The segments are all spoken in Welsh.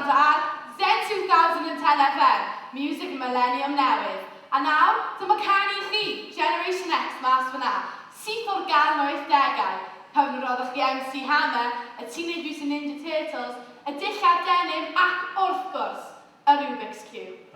gwrando ar Z2010 FM, Music Millennium Newydd. A nawr, dyma canu i chi, Generation X mas fyna, syth o'r ganol 80au, pan roddoch chi MC Hammer, y Teenage Mutant Ninja Turtles, y dillad denim ac, wrth gwrs, y Rubik's Cube.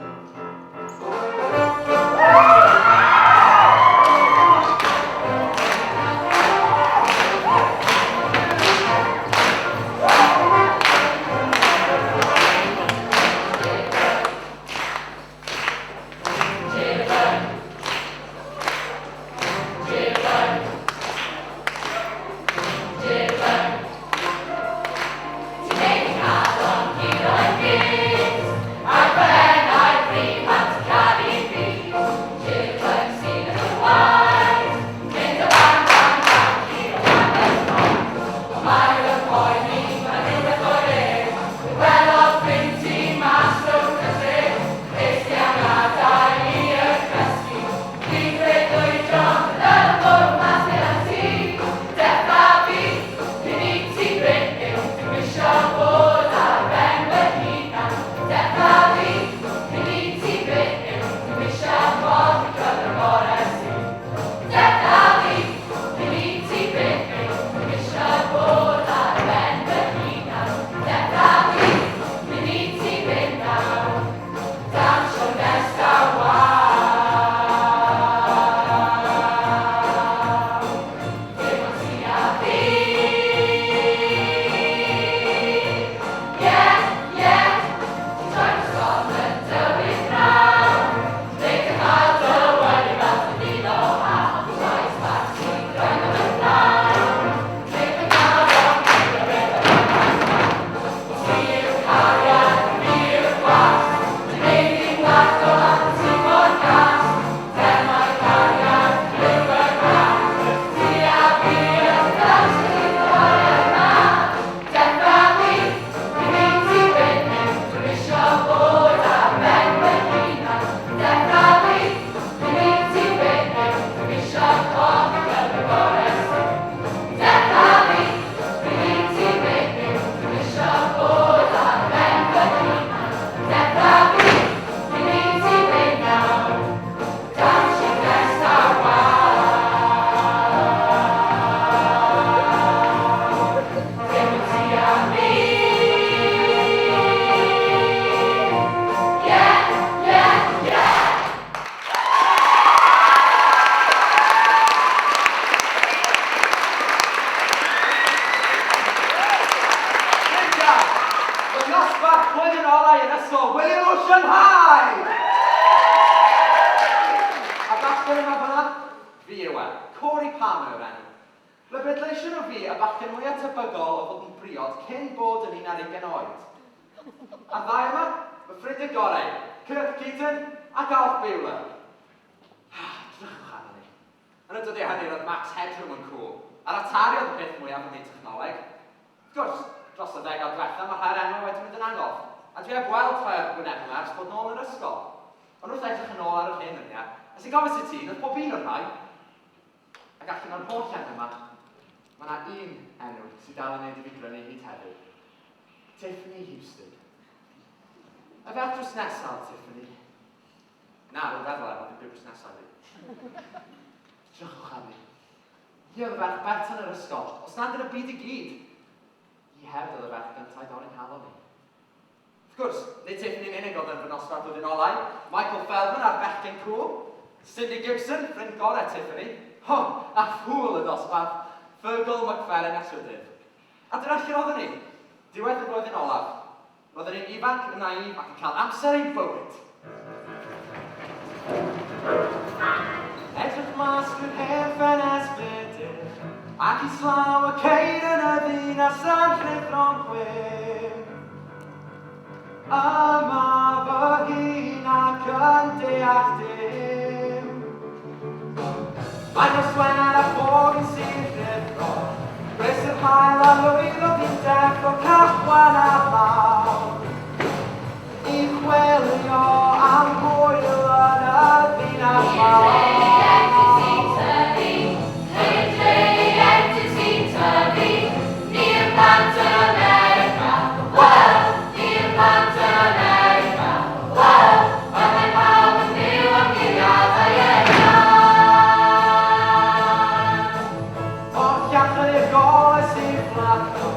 golau sy'n fflacho.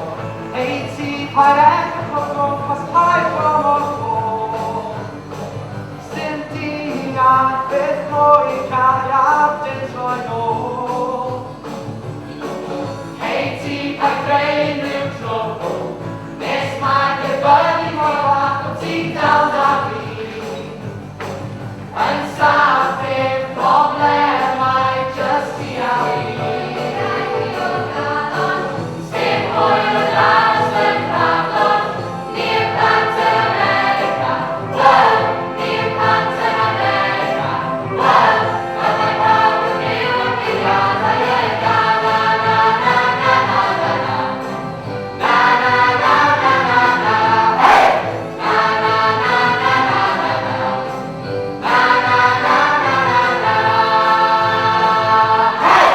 Hei ti, paid edrych o gwmpas, paid bod mor ffôl. Sdim dianc byth mwy cariad, dim troi nôl. Hei ti, paid creu unrhyw trwbl, nes mae dibynnu mor falch o ti dal 'da fi. Yn saff, dim problemau, jyst ti a fi. Sdim mwy o dras yn Rhaglon, ni'r plant yn America. Wel, ni'r plant yn America. Wel, byddai pawb yn byw yn guriadau yn na na na na na na na na. Na na na na na na, hey! Na na na na na na na. Na na na na na na na, hey!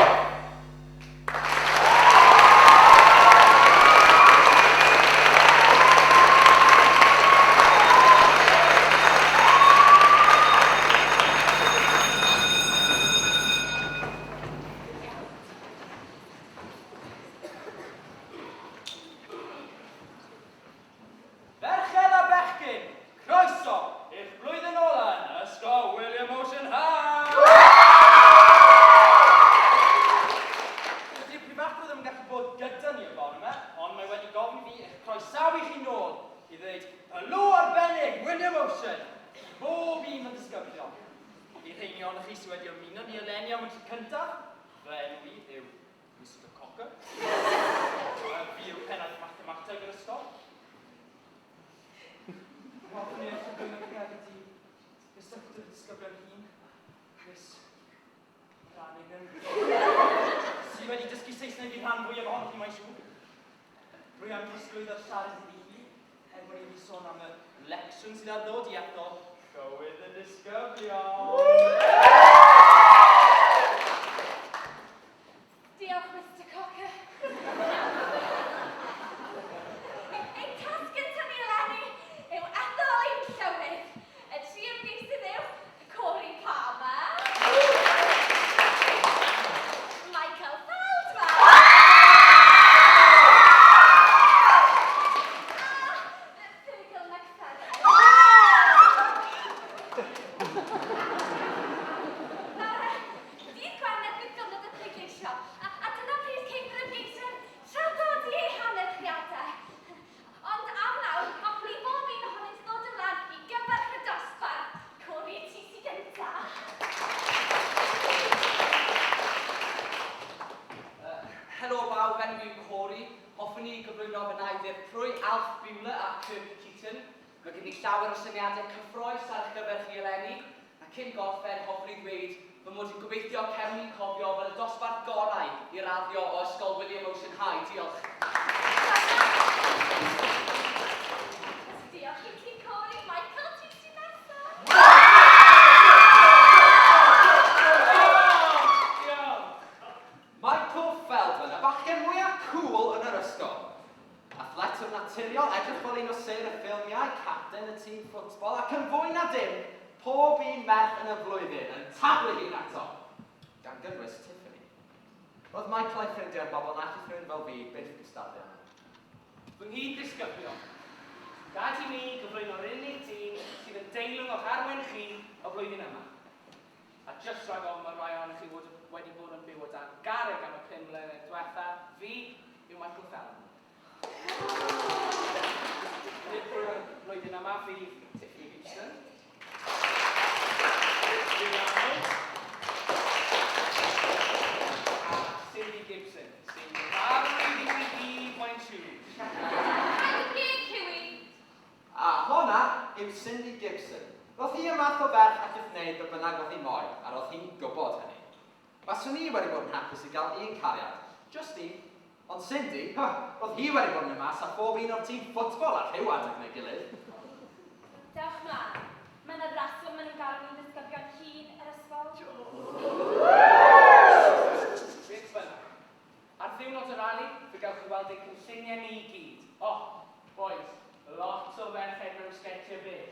Ferched a bechgyn, croeso i'ch blwyddyn ola yn Ysgol William Ocean High! Dydy'r prifathro ddim yn gallu bod gyda ni y bore yma, ond mae wedi gofyn i fi eich croesawu chi nôl i ddweud helo arbennig William Ocean i bob un o'r disgyblion. I rheini ohonoch chi sydd wedi ymuno ni eleni am y tro cyntaf, fy enw i yw Mr Cocker. Fi yw pennaeth mathemateg yr ysgol. Hoffwn i eich cyflwyno chi hefyd i gysylltu'r disgyblion hŷn, Miss Brannigan, sydd wedi dysgu Saesneg i'r rhan fwyaf ohonoch chi, mae'n siŵr. Rwy am drosglwyddo'r siarad iddi hi, er mwyn iddi sôn am y lecsiwn sydd ar ddod i ethol Llywydd y Disgyblion. Diolch, Mr Cocker. Ein tasg gyntaf ni eleni yw ethol ein llywydd. Y tri ymgeisydd yw Corey Palmer, Michael Feldman a Fergal McFadden. Nawr, dydd Gwener fydd diwrnod y pleidleisio, a dyna pryd ceith yr ymgeiswyr traddodi eu hanerchiadau. Ond am nawr, hoffwn i bob un ohonynt ddod ymlaen i gyfarch y dosbarth. Corey, ti sy gynta. Helo bawb, enw i yw Corey. Hoffwn i gyflwyno fy nau ddirprwy, Alf Buehler a Kirk Keaton. Mae gen i llawer o syniadau cyffrous ar eich gyfer chi eleni, a cyn gorffen hoffwn i ddweud fy mod i'n gobeithio cewn ni'n cofio fel y dosbarth gorau i raddio o Ysgol William Ocean High. Diolch. Diolch i ti, Corey. Michael, ti sy'n nesaf. Diolch. Michael Feldman, y bachgen mwyaf cool yn yr ysgol. Athletwr naturiol, edrych fel un o sêr y ffilmiau, capten y tîm ffwtbol, ac yn fwy na dim, pob un merch yn y flwyddyn yn taflu hun ato, gan gynnwys Tiffany. Roedd Michael a'i ffrindiau yn bobl na allith rhywun fel fi byth gystadlu â nhw. Fy nghyd-ddisgyblion, gad i mi gyflwyno'r unig dyn sydd yn deilwng o'ch arwain chi y flwyddyn yma. A jyst rhag ofn mae rhai ohonoch chi wedi bod yn byw o dan garreg am y 5 mlynedd diwetha, fi yw Michael Feldman. Dirprwy y flwyddyn yma fydd Tiffany Houston. Julie Arnold. A Cindy Gibson, sy'n farw i chi gyd, mae'n siŵr. Cau dy geg, Huey. A honna yw Cindy Gibson. Roedd hi y math o ferch allith wneud be bynnag oedd hi moyn, a roedd hi'n gwybod hynny. Baswn i wedi bod yn hapus i gael un cariad, just un. Ond Cindy, huh, roedd hi wedi bod yn mynd mas â phob un o'r tîm ffwtbol ar rhyw adeg neu gilydd. Dewch mlaen. Mae yna reswm maen nhw'n galw ni'n ddisgyblion hŷn yr ysgol. Beth bynnag. Ar ddiwrnod y rali, fe gewch chi weld ein cynlluniau ni i gyd. Oh, boys, lot o ferched mewn sgertiau byr.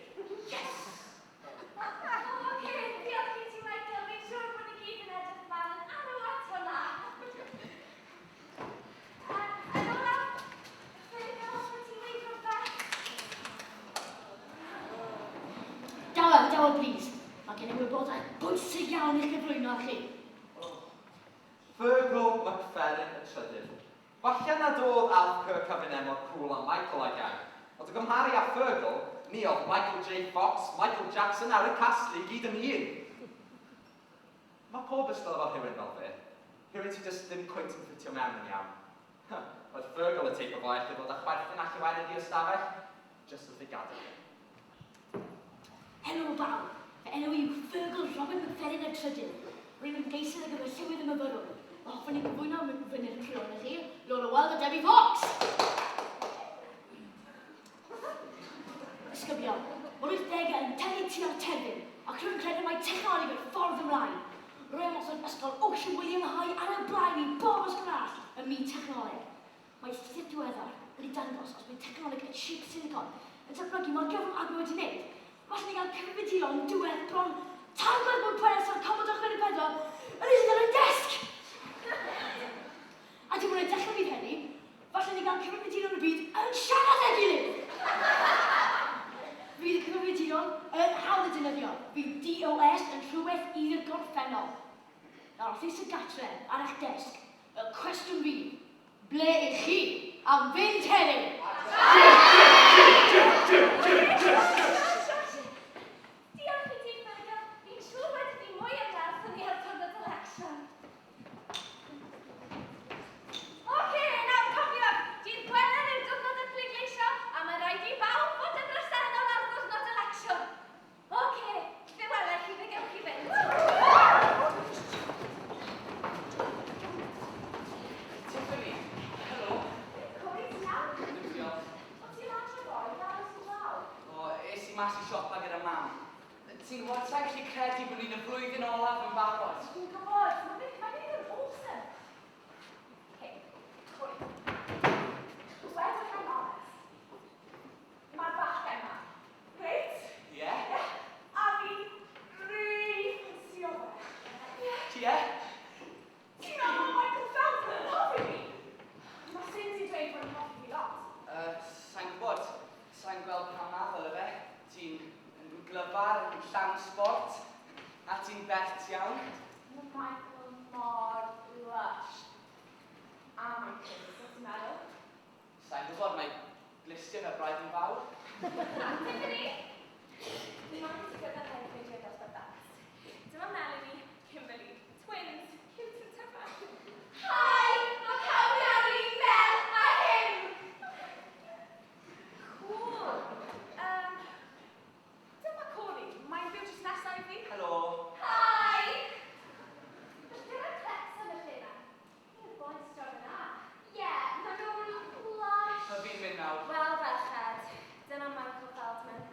Yes! O, oce, diolch i ti, Michael. Fi'n siŵr bod ni gyd yn edrych ymlaen yn arw at hwnna. Falle nad oedd Alf Kirk a finne mor cool â Michael a'i gang, ond o gymharu â Fergal, mi oedd Michael J Fox, Michael Jackson a Rick Astley i gyd yn un. Mae pob ysgol efo rhywun fel fe. Rhywun sydd jyst ddim cweit yn ffitio mewn yn iawn. Oedd Fergal y teip o foi allai ddod â chwerthin a llewenydd i ystafell, jyst wrth ei gadael. Helo bawb! Fy enw i yw Fergal Robin McFerrin y Trydydd. Rwy'n ymgeisydd ar gyfer Llywydd y Myfyrwyr. A hoffwn i gyflwyno fy nirprwyon i chi, Laura Wilde a Debbie Fox! Ysgybion, mae'r wythdegau yn tynnu tua'r terfyn, ac rwy'n credu mai technoleg yw'r ffordd ymlaen. Rwy am osod Ysgol Ocean William High ar y blaen i bob ysgol arall ym myd technoleg. Mae sut diweddar wedi dangos os bydd technoleg y chip silicon yn datblygu mor gyflym ag mae wedi wneud, falle ni gael cyfrifiaduron diwedd bron tair mwy pwerus na'r Commodore 64 yn eistedd ar ein desg! A dim ond y dechrau fydd hynny, falle ni gael cyfrifiaduron y byd yn siarad â'i gilydd! Fydd y cyfrifiaduron yn hawdd eu defnyddio, fydd DOS yn rhywbeth i'r gorffennol. Nawr, os eistedd gatre ar eich desg, y cwestiwn fydd, ble ych chi am fynd heddiw? Diolch i ti, Fergal. Fi'n siŵr wedi di mwy am werth yn ni ar diwrnod election. Oce, nawr cofiwch, dydd Gwener yw diwrnod y pleidleisio a mae rhaid i bawb fod yn bresennol ar ddiwrnod election. Oce, fe wela i chi, fe gewch chi fynd. Tiffany, helo. Corey, ti'n iawn? Dim diolch. O ti lan trwy ddoe, fel oes ti draw? O, es i mas i siopa gyda mam. Ti'n gwybod, sa'n gallu credu bod ni'n y flwyddyn olaf yn barod. Dwi'n gwybod, mae'n mynd mae'n mynd yn awesome. Hey, Corey. Dwed wrth onest. Mae'r bachgen 'ma. Reit? Ie? Ie. A fi rili ffansio fe. Ie. Ie? Ti'n meddwl mae Michael Feldman yn hoffi fi? Mae Cindy dweud bod yn hoffi fi lot. Sa'n gwybod. Sa'n gweld pam na ddyle fe. Ti'n yn glyfar, yn llawn sbort, a ti'n bert iawn. Mae Michael mor lush. A mae'n cute, beth ti'n meddwl? Sa'n gwybod, mae glustiau fe braidd yn fawr. Tiffany! Mae'n gyda hefyd i'r dosbarth dawns. Dyma Melanie, Kimberly, twins, cute and tyfa. Hi! Mae pawb yn alw i Mel a him! Cool. Dyma Corey, mae'n byw drws nesaf i fi. Helo. Hi! Dyna clecs yn y lle na. Yw'r boys draw yna. Ie, maen nhw'n lush. Mae fi'n mynd nawr. Wel, ferched, dyna Michael Feldman.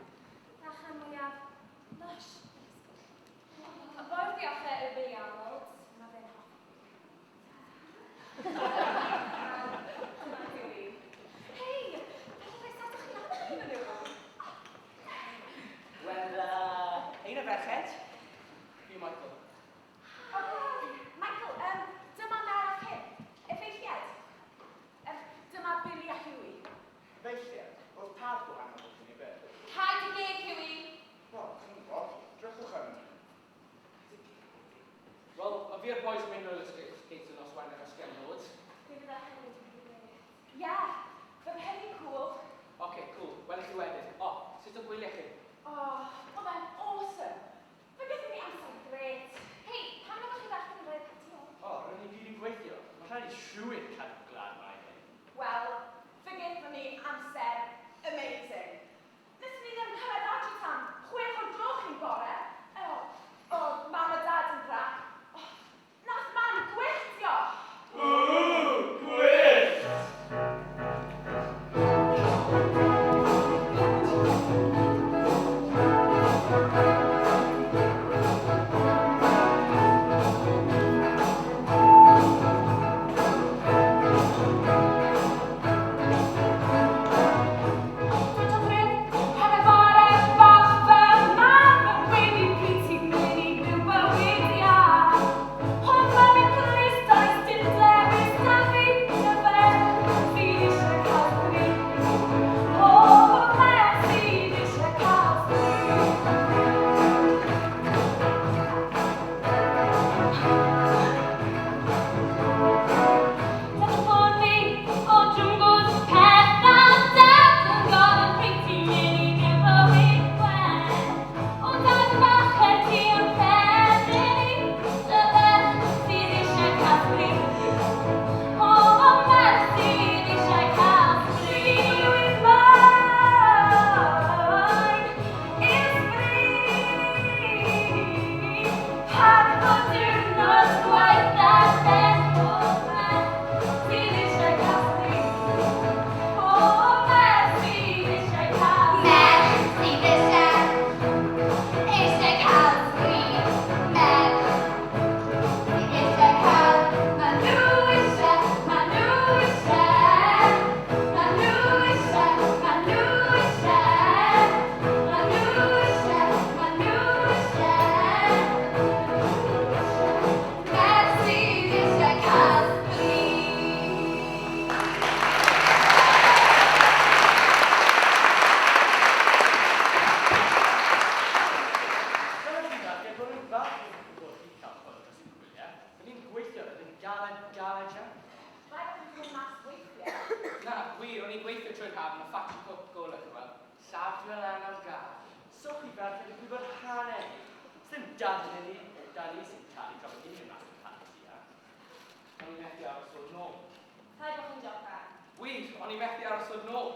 teithio trwy'r haf yn y ffatri Coca-Cola, chi'n gweld. Safio lan am gar. So chi ferched yn gwybod hanner. Sdim dad yn ni, da ni sy'n talu dros ni mynd mas i'r parti, a. O'n i methu aros dod nôl. Paid bod chi'n jocan. Wir, o'n i methu aros dod nôl.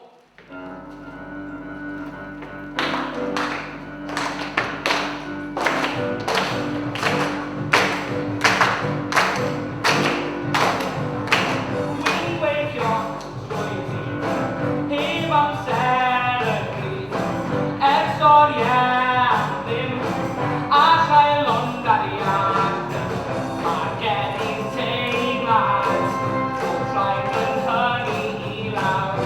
Dwi'n gweithio trwy dydd, heb amser yn rhydd, ers oriau am ddim, a chael lond arian. Mae gen i teimlad bod rhaid fy nhynnu i lawr.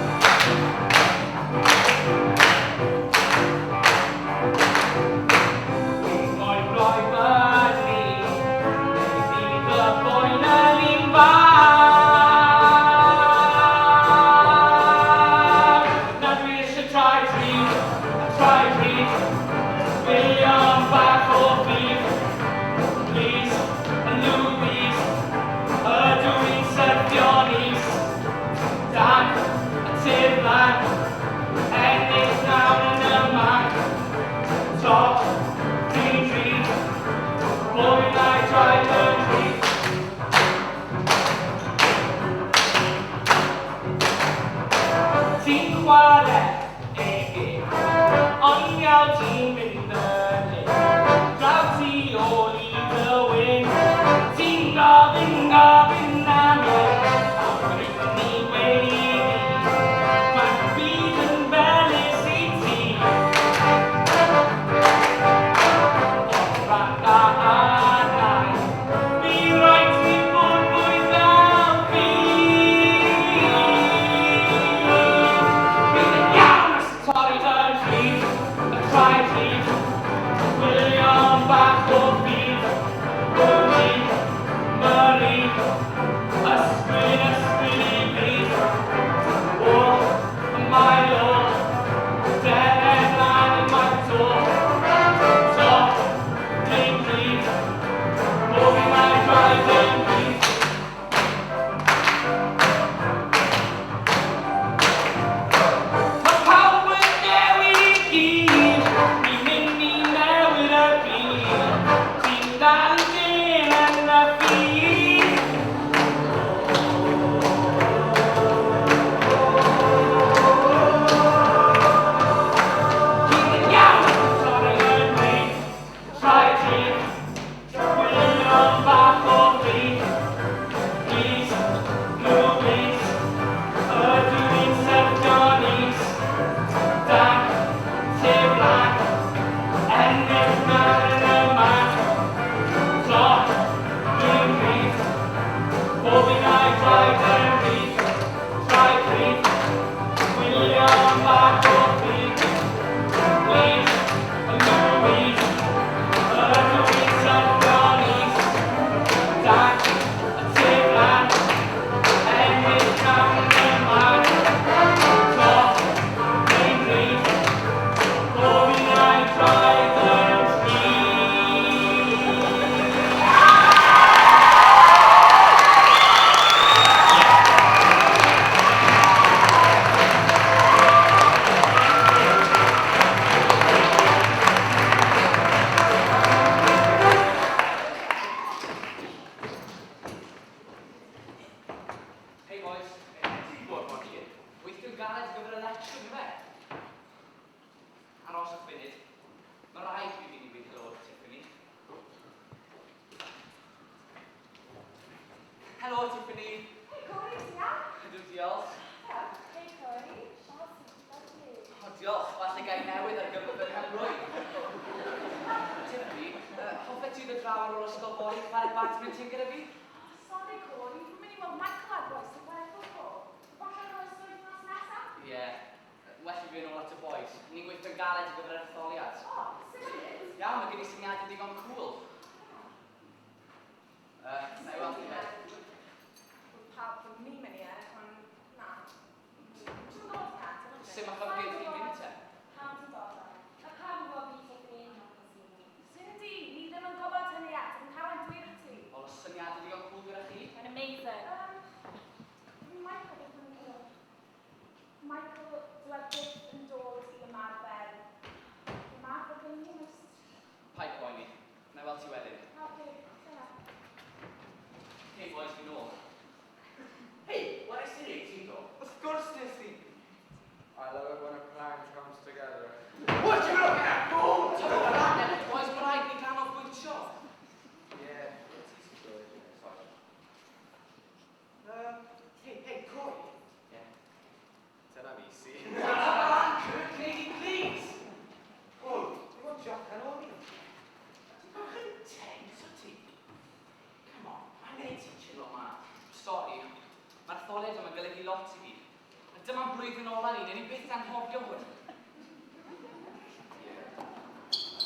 Dwi'n moyn rhoi fyny, neu fydd y boen yn un fawr. Na dwi eisiau troi rhydd, a troi rhydd, William bach o ffydd. Please, Louise, ydw i'n syrthio'n is. Dan y tirflan, ennill nawr yn y man. Top, dwi'n rhydd, mwy na'i draed yn rhydd. Ti'n chwarae ei gêm, ond iawn ti'n mynd yn hyn. Draw tu ôl i dy wyn, ti'n gofyn, gofyn am e. A rwy'n ni weiddi, mae'r byd yn felys i ti. Ond randa arnai, mi rhaid ti fod fwy fel fi. Bydd yn iawn os torri yn rhydd, y traed rhydd, William bach o ffydd, Bwyd, Murray, ysgwyn, ysgwyn i bryd. O, Milo, dere mlaen i mato, top, dwi'n rhydd, mwy na'i draed yn rhydd. Mae pawb yn newid i gyd, ni'n mynd i newid y byd. Ti'n dal yn dyn yn y ffydd. Bydd yn iawn, torri yn rhydd, traed rhydd, William bach o bryd. Please, Louise, ydw i'n syrthio'n is. Dan, tirflan, ennill nawr yn y man. Top, dwi'n rhydd, bob un a'i draed yn rhydd. Traed rhydd, William bach o bryd. Please, Louise, ydw i'n syrthio'n is. Dan, y tirflan, ennill nawr yn y man. Top, dwi'n rhydd, bob un a'i draed yn rhydd. Hey boys, ti wedi bod mor hir. Weithio'n galed ar gyfer election, ife? Aroswch funud. Mae rhaid i fi fynd i weud helo wrth Tiffany. Helo, Tiffany. Hey Corey, ti'n iawn? Ydw, diolch. Hey Corey, siawns lovely. O, diolch. Falle gai newydd ar gyfer fy mhen-blwydd. Tiffany, hoffet ti ddod draw ar ôl ysgol fory i chwarae badminton gyda fi? Sorry Corey, fi'n mynd i weld Michael ar boes y chwarae ffwtbol. Falle ar ôl ysgol wythnos nesaf? Ie. Yeah. Well i fi yn ôl at y boys. Ni'n gweithio'n galed ar gyfer yr etholiad. O, sut ydyn? Iawn, mae gen i syniadau digon cool. Na i weld chi fe. Oedd pawb fod ni'n mynd i ennill, ond na. Ti'n gwybod Kat? Sut mae chyfrif chi'n mynd te? Pam ti'n dod A pam gwybod fi Tiffany yn Cindy, ni ddim yn gwybod hynny eto. Fi'n cael ein dweud i ti. Wel, oes syniadau digon cool gyda chi? Mae'n amazing. Michael, beth mae'n gwybod? Michael lot i fi. A dyma'n blwyddyn ola ni, newn ni byth anghofio hwn. Ie.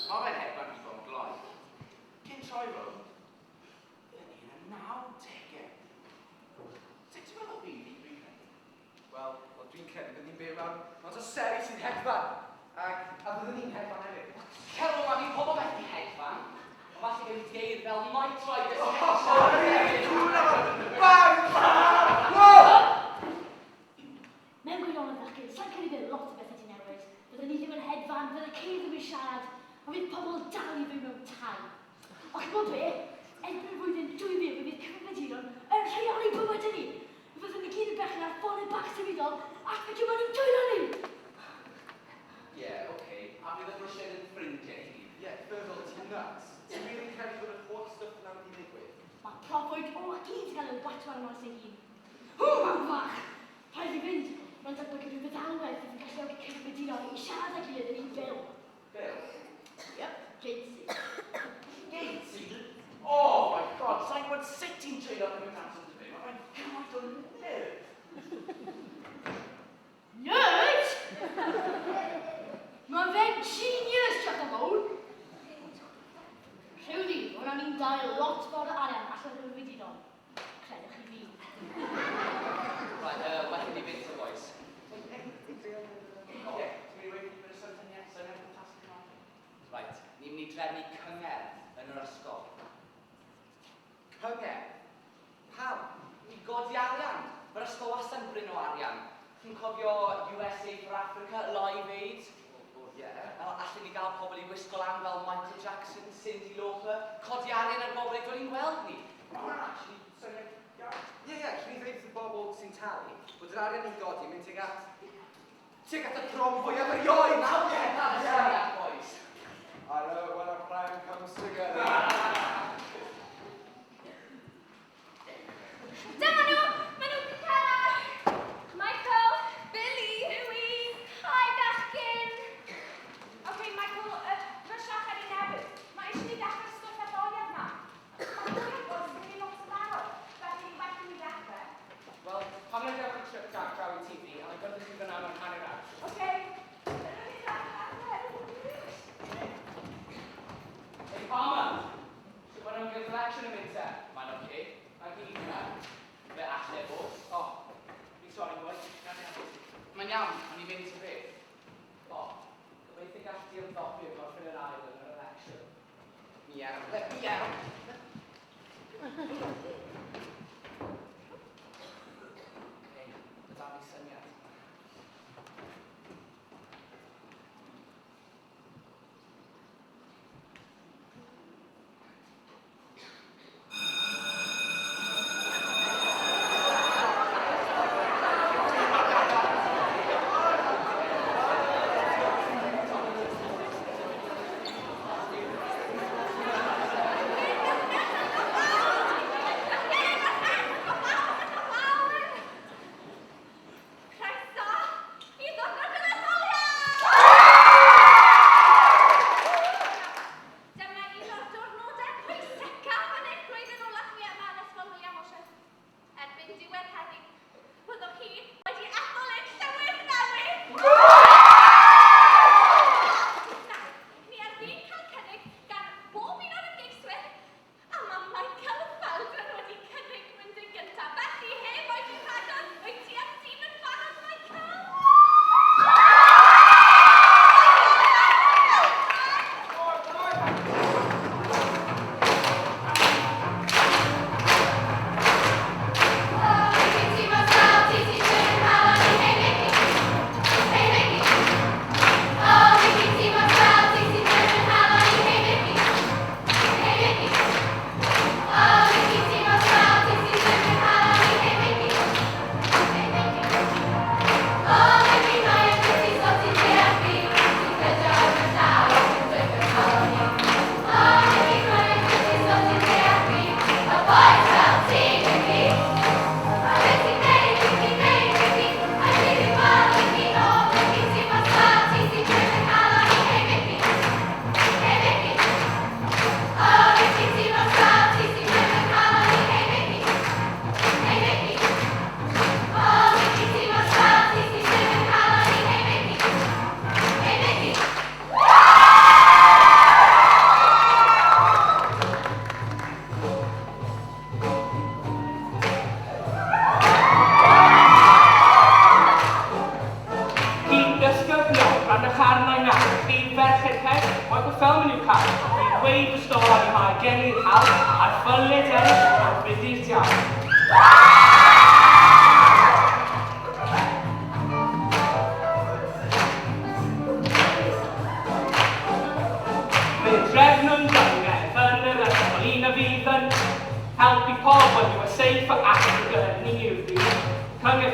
Mae fe'n hedfan ddigon gloi. Cyn troi rownd, bydden ni yn y 90au. Sut ti'n meddwl bydd hi bryd hynny? Wel, wel dwi'n credu bydd ni'n byw mewn lot o seri sy'n hedfan. Ac a fyddwn ni'n hedfan hefyd. Helo, mae fi pobl methu hedfan. Ond falle gen geir fel Knight Rider. Oh, really cool efo! Bang! Wow! Mewn gwirionedd fachgen, sa'n credu bydd lot o bethau di newid. Byddwn ni ddim yn hedfan, fydde ceir ddim yn siarad, a fydd pobl dal i fyw mewn tai. Ond chi'n gwybod be? Erbyn y flwyddyn 2000, fe fydd cyfrifiaduron yn rheoli bywydau ni. Fe fyddwn ni gyd yn bechgyn ar ffonau bach symudol ac fe gymaint ni'n dwylo ni! Ie, yeah, oce. Okay. A bydd y grisiau yn ffrindiau i gyd. Ie, Fergal, ti'n nuts. Ti'n really credu bod yr holl stwff yna'n mynd i ddigwydd? Mae proffwyd o hyd yn cael ei watwar yn oes ei hun. Hw, mam fach! Rhaid i fynd. Mae'n datblygu rhyw feddalwedd fydd yn galluogi cyfrifiaduron i siarad â'i gilydd yn un byw. Bill? Yep, Gatesy. Gatesy? Oh my god, sa'n gwybod sut ti'n treulio cymaint amser 'da fe. Mae fe'n gymaint o nerd. Nerd? Mae fe'n genius, Jack o fawr. Rhyw ddydd, wnawn ni'n dal lot fawr o arian allan o'r cyfrifiaduron. Credwch chi fi. Right, well i ni fynd te, boys. Ie, ti'n mynd i weud bod y syniad syniad ffantastig yma? Right, ni'n mynd i drefnu cyngerdd yn yr ysgol. Cyngerdd? Pam? I godi arian. Mae'r ysgol wastad yn brin o arian. Chi'n cofio USA for Africa, Live Aid? O, ie. Wel, allen ni gael pobl i wisgo lan fel Michael Jackson, Cyndi Lauper, codi arian ar bobl i dod i'n gweld ni. Mae hwnna'n actually syniad iawn. Ie, ie, allwn ni ddweud wrth y bobl sy'n talu bod yr arian ni'n godi yn mynd tuag at y prom fwyaf erioed! Nawr ie, na syniad, boys. I know when a plan comes together. Dyma nhw! Maen nhw wedi cyrraedd! Michael, Billy, Louis, hi bechgyn! OK, Michael, rwysiach ar ei newydd. Mae eisiau ni ddechrau'r stwff etholiad na. Mae mwy o boys yn mynd lot yn barod, felly well i ni ddechrau. Wel, pam na dewch chi trip Jack draw i tŷ fi, a mae'n gwrdd chi fyna mewn hanner awr. OK, dyna ni ddechrau. Hey, Palmer! Sut mae'n ymgyrch election yn mynd te? Mae'n oce. Okay. Mae'n gyd yna. Fe allai fod. O, fi'n sori, boy. Na'n iawn. Mae'n iawn, o'n i'n mynd i beth. O, gobeithio gall di ymdopi yn gorffen yr ail yn yr election. Miaw, miaw. Okay, mae da fi syniad.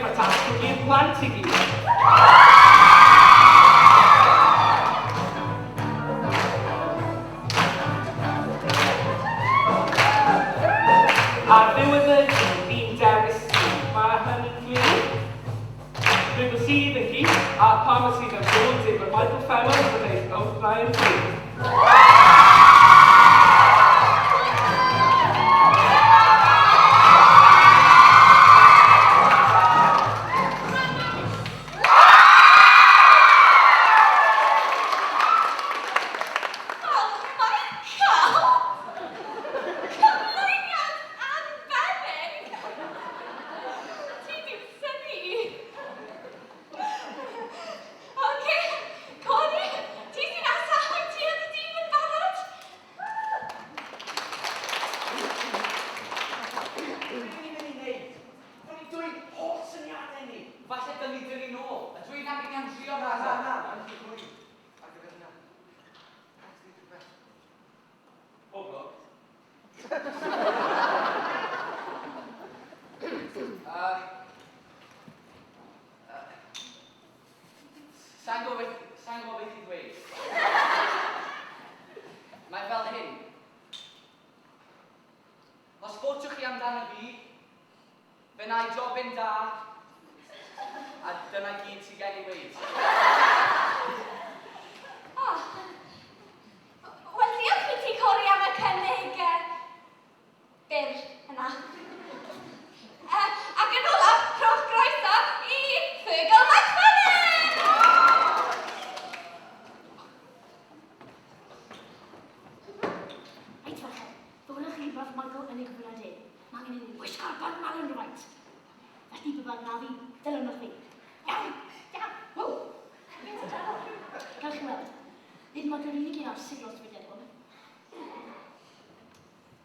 Mae tasg i'r plant i gyd. Ar ddiwedd y dydd, ni'n dewis tîm. Mae hynny'n glir. Rhywbeth sydd yn gyd, a pam sydd yn bod dim yr Michael Fennell yn eich O'Brien Green. Wel, Michael! Cyflwyniad arbennig! Ti 'di synnu! Oce, Cori, ti sy'n nesaf, wyt ti a dy dîm yn barod? Beth ni'n mynd i wneud? O'n i'n dweud holl syniadau ni. Falle dylwn ni dynnu nôl. A dwi'n angen i am drio Na, na, na, mae'n rhy hwyr ar gyfer hynna. Rhaid i ni rhywbeth. Pob lwc. Sa'n gwybod beth, sa'n gwybod beth i ddweud. Mae fel hyn. Os fotwch chi amdano fi, fe wna i jobyn da, a dyna gyd sydd gen i weud. Oh. Wel, diolch i ti, Cori, am y cynnig byr yna. Ac yn olaf, rhowch groeso i Fergal McFadden! Reit, ferched, fe welwch chi rhywbeth Michael yn ei gyflwyniad e. Mae angen i ni wisgo'r bag melyn rhywfaint. Felly, be bynnag na fi, dilynwch fi. Iawn, iawn, ww! Gewch chi weld. Nid Michael yw'r unig un ar siglo'r sefydliad hwn.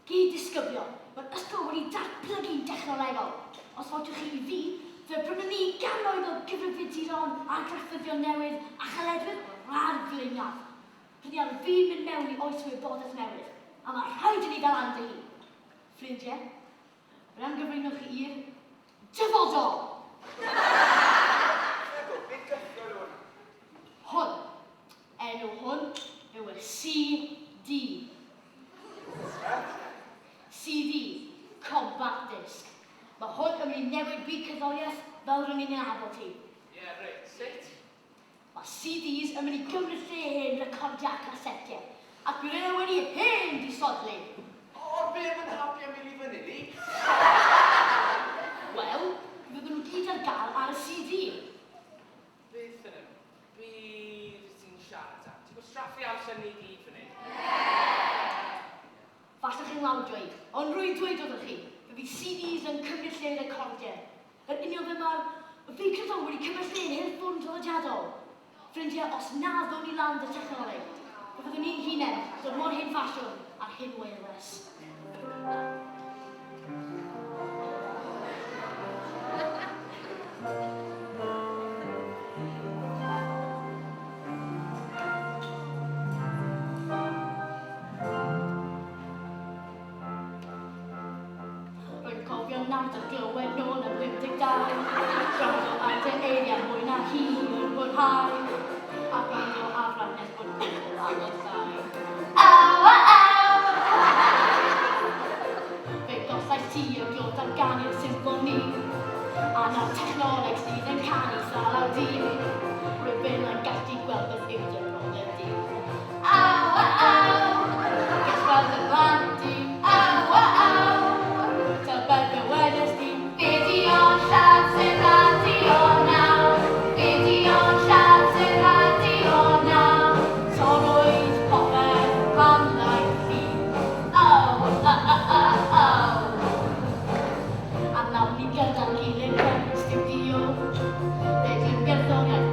Gyd disgyblion, mae'r ysgol wedi datblygu'n dechnolegol. Os fodwch chi i fi, fe brynon ni gannoedd o gyfrifiaduron a graffyddion newydd a chaledwyr o'r radd flaenaf. Rydyn ni ar fin mynd mewn i oes wybodaeth newydd, a mae rhaid i ni gael anda hi. Ffrindiau, rwy am gyflwyno chi i'r dyfodol! Fergal, beth gyffro yw hwnna? Hwn. Enw hwn yw y CD. CD, Compact Disc. Mae hwn yn mynd i newid byd cerddoriaeth fel rydyn ni'n ei nabod hi. Ie, yeah, reit. Sut? Mae CDs yn mynd i gymryd lle hen recordiau a casetiau, ac bydd nhw wedi hen disodli. O, be am yn happy am Milli Vanilli? Wel, fydden nhw gyd ar gael ar y CD. Beth yn y byd wyt ti'n siarad am? Ti'n gwastraffu amser ni gyd fan hyn. Falle chi'n lawdio i, ond rwy'n dweud wrthych chi, fe fydd CDs yn cymryd lle recordiau. Yn union fel mae'r feicroffon wedi cymryd lle yn headphone traddodiadol. Ffrindiau, os na ddown ni lan 'da technoleg, fe fyddwn ni'n hunain dod mor hen ffasiwn â'r hen wireless. Rwy'n cofio nawr dy glywed nôl yn 52, Gwrando ar dy eiriau mwy na hi yn mwynhau, A gwrando ar ran nes bod pobl agosáu. Aw, aw, aw! Fe gollais ti y glod am ganu'r symffoni, A nawr technoleg sydd yn canu salaw di. Rwyf fel yn gallu gweld beth yw dy broblem di. Aw, aw, aw! Gall weld dy blant di. Aw, aw, aw! Tybed be wedes di? Be di o'n lladd sy'n radio nawr? Be di o'n lladd sy'n radio nawr? Torrwyd popeth pan ddaeth hi. Oh, oh, oh, oh, oh. A nawn ni gyda'n gilydd mewn stiwdio. Fe glyw'n gerddoriaeth.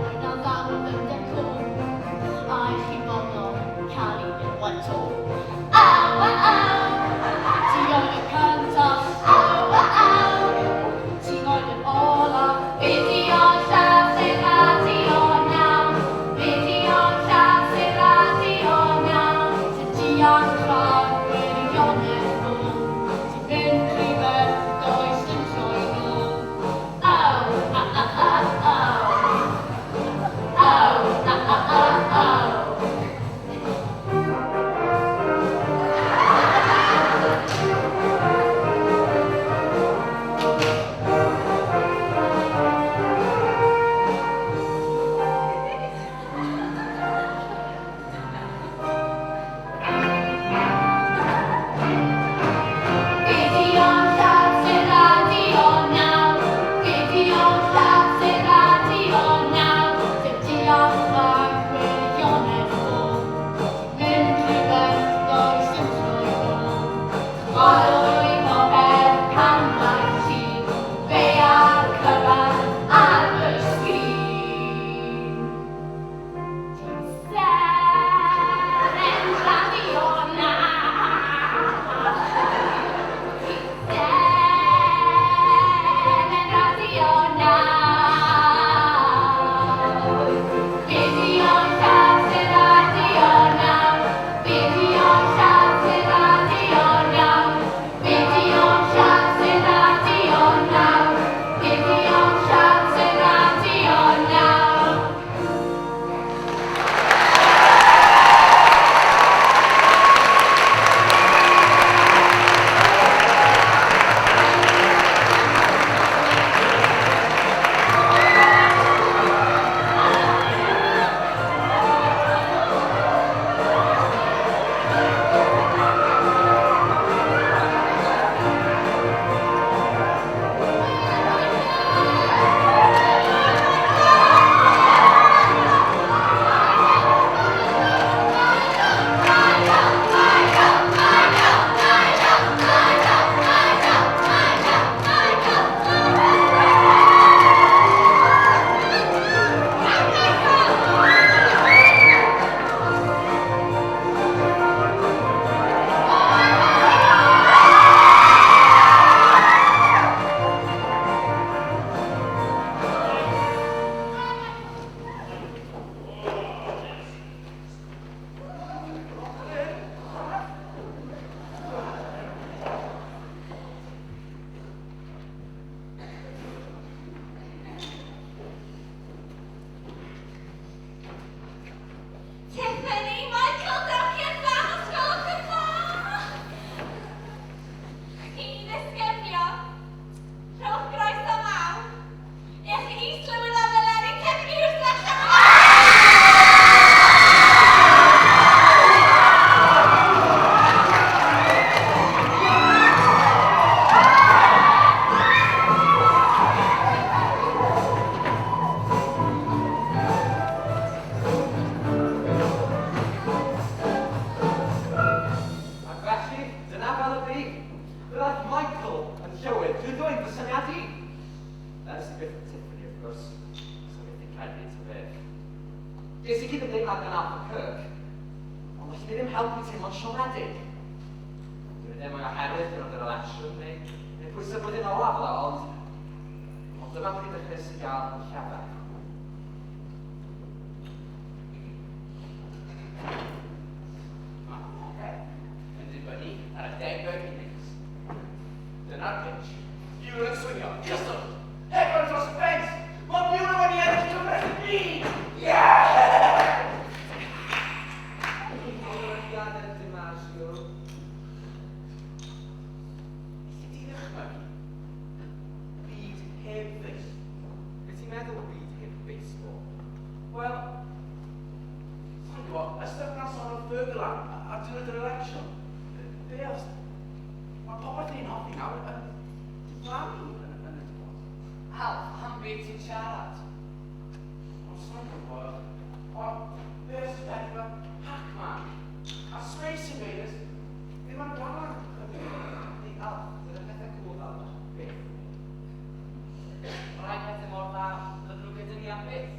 credu ta beth. Ges i gyd-ymdeimlad gan Alf a Kirk, ond allwn i ddim helpu teimlo'n siomedig. Dwi'n ddim mai oherwydd diwrnod yr election neu, neu pwysau blwyddyn olaf oedd o, ond, ond dyma pryd dechreuais i gael llefen. Mae popeth yn dibynnu ar y degfed innings. Dyna'r pitch. Buehler yn swingio. Cyswllt! Hedfan dros y ffens! Mae Buehler wedi ennill cyfres y byd! Yeah! Llongyfarchiadau DiMaggio. Elli di ddychmygu byd heb baseball? Be ti'n meddwl byd heb baseball? Wel, sa'n gwybod, y stuff na sôn am Ferguson ar diwrnod yr election. Be os... Mae popeth ni'n hoffi nawr yn diflannu yn y dyfodol. Alf, am beth ti'n siarad? Ond sa'n gwybod, ond be os y pethau fel Pac-Man a Space Invaders ddim ar gael am chydig. Hei, Alf, dyna pethau cool fel yna. Byth. Mae rhai pethau mor dda, bydden nhw gyda ni am byth.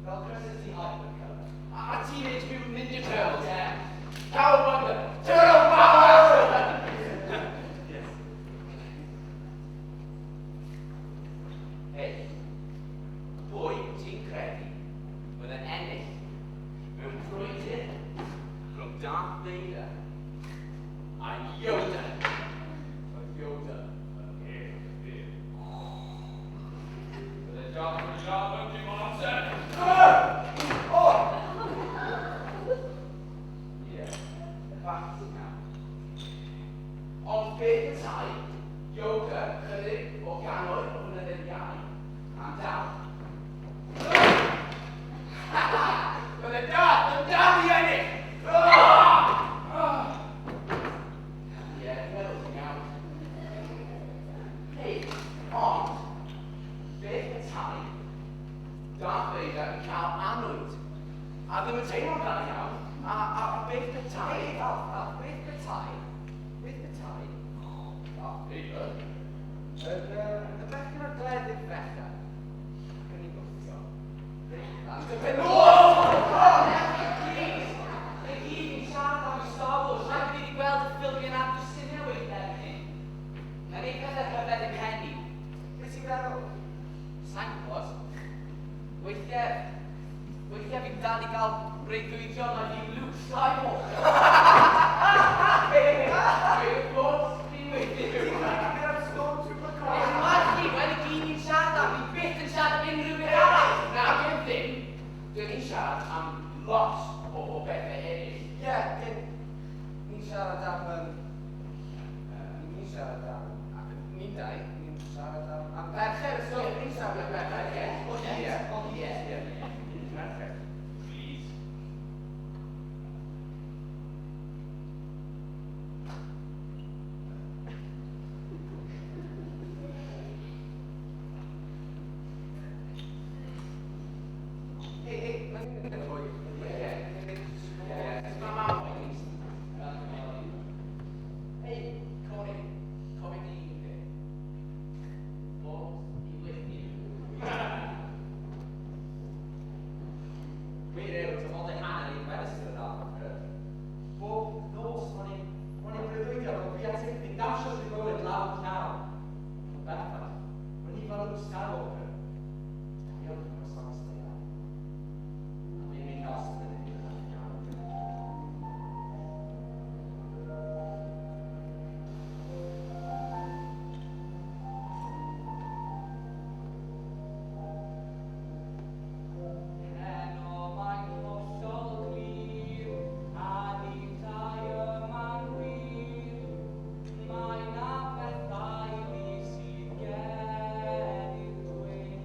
Fel City Hypercolor. A Teenage Mutant Ninja Turtles. Yeah. Cowabunga! Turtle power! Yes. Hei, Pwy ti'n credu bydd yn ennill mewn brwydr rhwng Darth Vader a Yoda? Oedd Yoda yn hen ddyn. Bydde Darth yn lladd mewn dim ond amser. Oh! Ie, bach ti'n iawn. Ond beth petai Yoda chydig o gannoedd o flynyddoedd iau a'n dal? Bydde Darth yn dal i ennill! Ie, dwi'n meddwl ti'n iawn. Hei, ond, beth petai Darth Vader yn cael annwyd a ddim yn teimlo'n dda iawn, a beth petai... Hei, Alf, Alf, beth petai, Darth Vader, yn bechgyn ar gleddyf fechan, ac yn ei gwthio, reit lan dy ben-ôl! Please! Mae gyd yn siarad am Star Wars. Rhaid i fi wedi gweld y ffilmiau na dwsinau weithiau erbyn hyn. Mae'n neud pethau rhyfedd i'm pen i. Beth ti'n feddwl? Sa'n gwybod. Weithiau fi'n dal i gael breuddwydion na fi'n Luke Skywalker. Hey, may the force be with you. Gyda'r Stormtrooper Eich march chi, wel i gyd ni'n siarad am, ni byth yn siarad am unrhyw beth arall. Na, gen ddim. Dyn ni'n siarad am lot o bethau eraill. Ie, dyn ni'n siarad am... Ni'n siarad am... Ni'n dau, ni'n siarad am ferched, so ni'n siarad am ferched, ie. O hyd, o hyd. Ie. Merched. Please. Hei, hei, mae'n mynd yn hwyr. Ie. Ie. Mae mam oed. Hei, Corey, cofio di un peth. Force be with you. Gwir yw, dim ond ei hanner i'n wedys yn Alf Kirk. Bob nos, ro'n i'n breuddwydio bod fi a Tiffany'n dawnsio trwy bywyd law yn llaw. Ond berffaith, ro'n i fel Luke Skywalker. Fi oedd yn croesawu Leia. A fi'n mynd nos yn y iawn. Heno mae'n hollol glir, a ni'n dau yma'n wir. Mae 'na bethau lu sydd gen i'w dweud.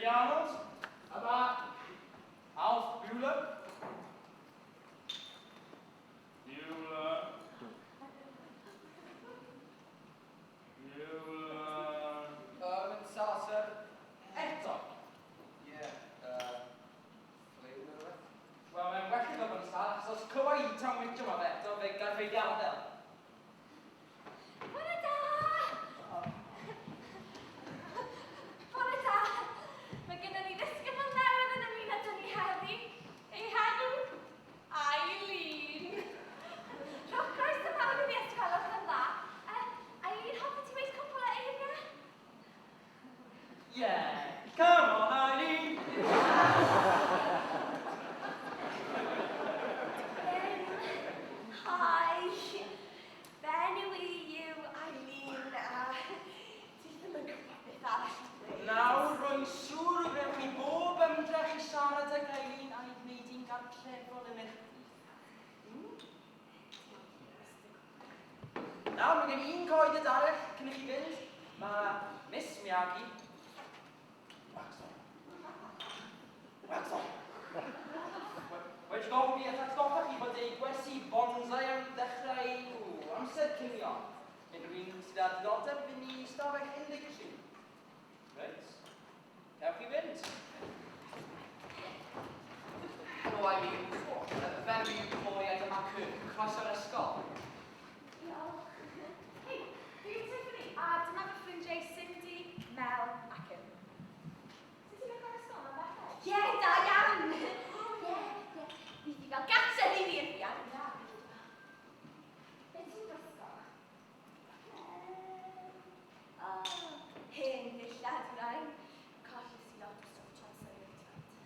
Debbie Arnold. Yma, Alf Bueller. Bueller. Bueller. Yn sâl, sir. Eto. Ie, ffliw neu rhywbeth. Wel, mae'n well iddo fod yn sâl, achos os clywa i taw Mitchum am eto, fe gaiff ei gadael. Bore da! Bore da! Mae gennym ni ddisgybl newydd yn ymuno â ni heddi. Ei henw, Eileen. Rhowch groeso mawr iddi os gwelwch yn dda. Eileen, hoffet ti weud cwpl o eiriau? Yeah, come on, Eileen! Hi, fy enw i yw Eileen a dwi ddim yn gwybod beth arall i ddweud. Nawr, rwy'n siŵr y gwnewch chi bob ymdrech i siarad ag Eileen a'i gwneud hi'n gartrefol yn eich plith. Nawr, mae gen i un cyhoeddiad arall cyn i chi fynd. Mae Miss Miyagi... Wax on. Wax on. Wedi gofyn fi eich atgoffa chi bod ei gwersi bonsai am ddechrau amser cinio. Unrhyw un sydd â diddordeb fynd i stafell 13. Reit. Cewch chi fynd. Helo Eileen. Fy enw i yw Corey a dyma Kirk. Croeso'r ysgol. Diolch. Hei, fi yw Tiffany a dyma fy ffrindiau Cindy, Mel a Kim. Sut ti'n meddwl ysgol yma bellach? Ie, da iawn! Ie. Bydd hi fel gartref i fi yn fuan. Be ti'n gwisgo? O, hen ddillad yw rhain. Colles i lot o stwff tra'n symud, ti'n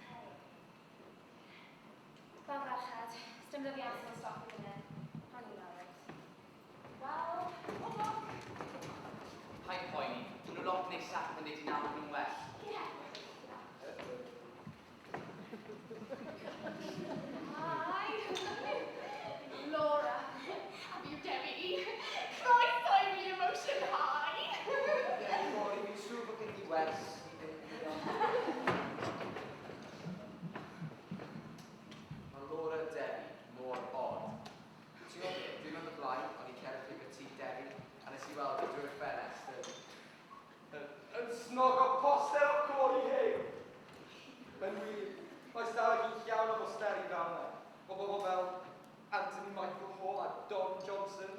Fel ferched, sdim 'da fi amser i stopio fan hyn. Rhaid i newid. Wel, pob lwc! Paid poeni, dyn nhw lot neisach pan ddei di nabod nhw'n well. Ie. Hi! Laura. A fi yw Debbie. Croeso i mi Emotion High. Ie, Corey, fi'n siŵr bod gen ti wers i fynd i. Mae Laura a Debbie mor odd. Ti'n gwybod beth, dwi'n mynd o blaen, o'n i'n cerdded heibio tŷ Debbie, a nes i weld hi drwy'r ffenest yn snogo poster o Corey Haim. Mae'n wir, mae stafell hi'n llawn o bosteri fel yna. O bobl fel Anthony Michael Hall a Don Johnson.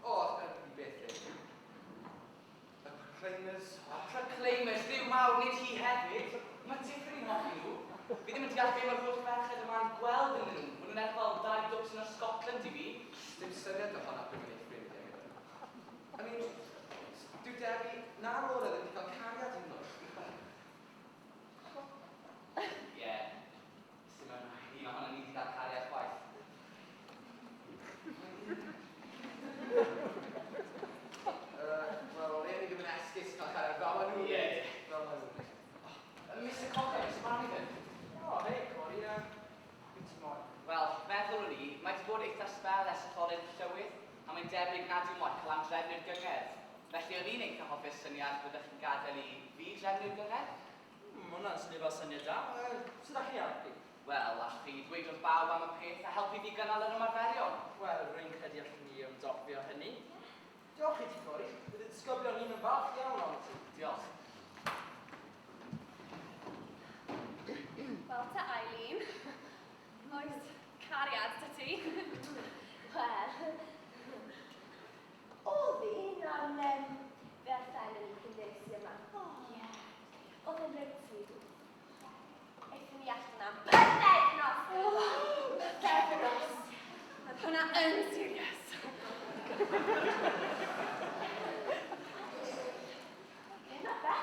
O, i beth e. Y Proclaimers. A Proclaimers, ddiw mawr, nid hi hefyd. Mae Tiffany'n hoffi nhw. Fi ddim yn deall be mae'r holl ferched yma'n gweld yn nhw. Maen nhw'n edrych fel dau dwsin o Scotland i fi. Dim syniad o hwnna pryd mae'n ei ffrindiau gyda. I mean, dyw Debbie na Laura ddim wedi cael cariad hyd yn oed. Ie. Sim yn un ohono ni wedi cael cariad chwaith. Wel, o leia ni ddim yn esgus cael cariad fel maen nhw'n gwneud. Fel maen nhw'n gwneud. Mr Cocker, Mr Brannigan. O, hei, Corey, beth ti'n moyn? Wel, meddwl o'n i, mae wedi bod eitha sbel ers etholiad y llywydd, a mae'n debyg nad yw Michael am drefnu'r gyngerdd. Felly o'n i'n eitha hoffi'r syniad byddech chi'n gadael i fi drefnu'r gyngerdd. Hwnna'n swnio fel syniad da. Sut allwn ni helpu? Wel, allwch chi dweud wrth bawb am y peth a helpu fi gynnal yr ymarferion. Wel, rwy'n credu allwn ni ymdopi â hynny. Diolch i ti, Corey. Bydd y disgyblion ni'n yn falch iawn ohono ti. Diolch. Wel te, Eileen. Oes cariad 'da ti? Wel, oedd un ond fe orffennon ni cyn des i yma. Ie. Oedd e'n reit sweet. Aethon ni allan am pythefnos! Pythefnos! Oedd hwnna yn serious. Ddim ar bell.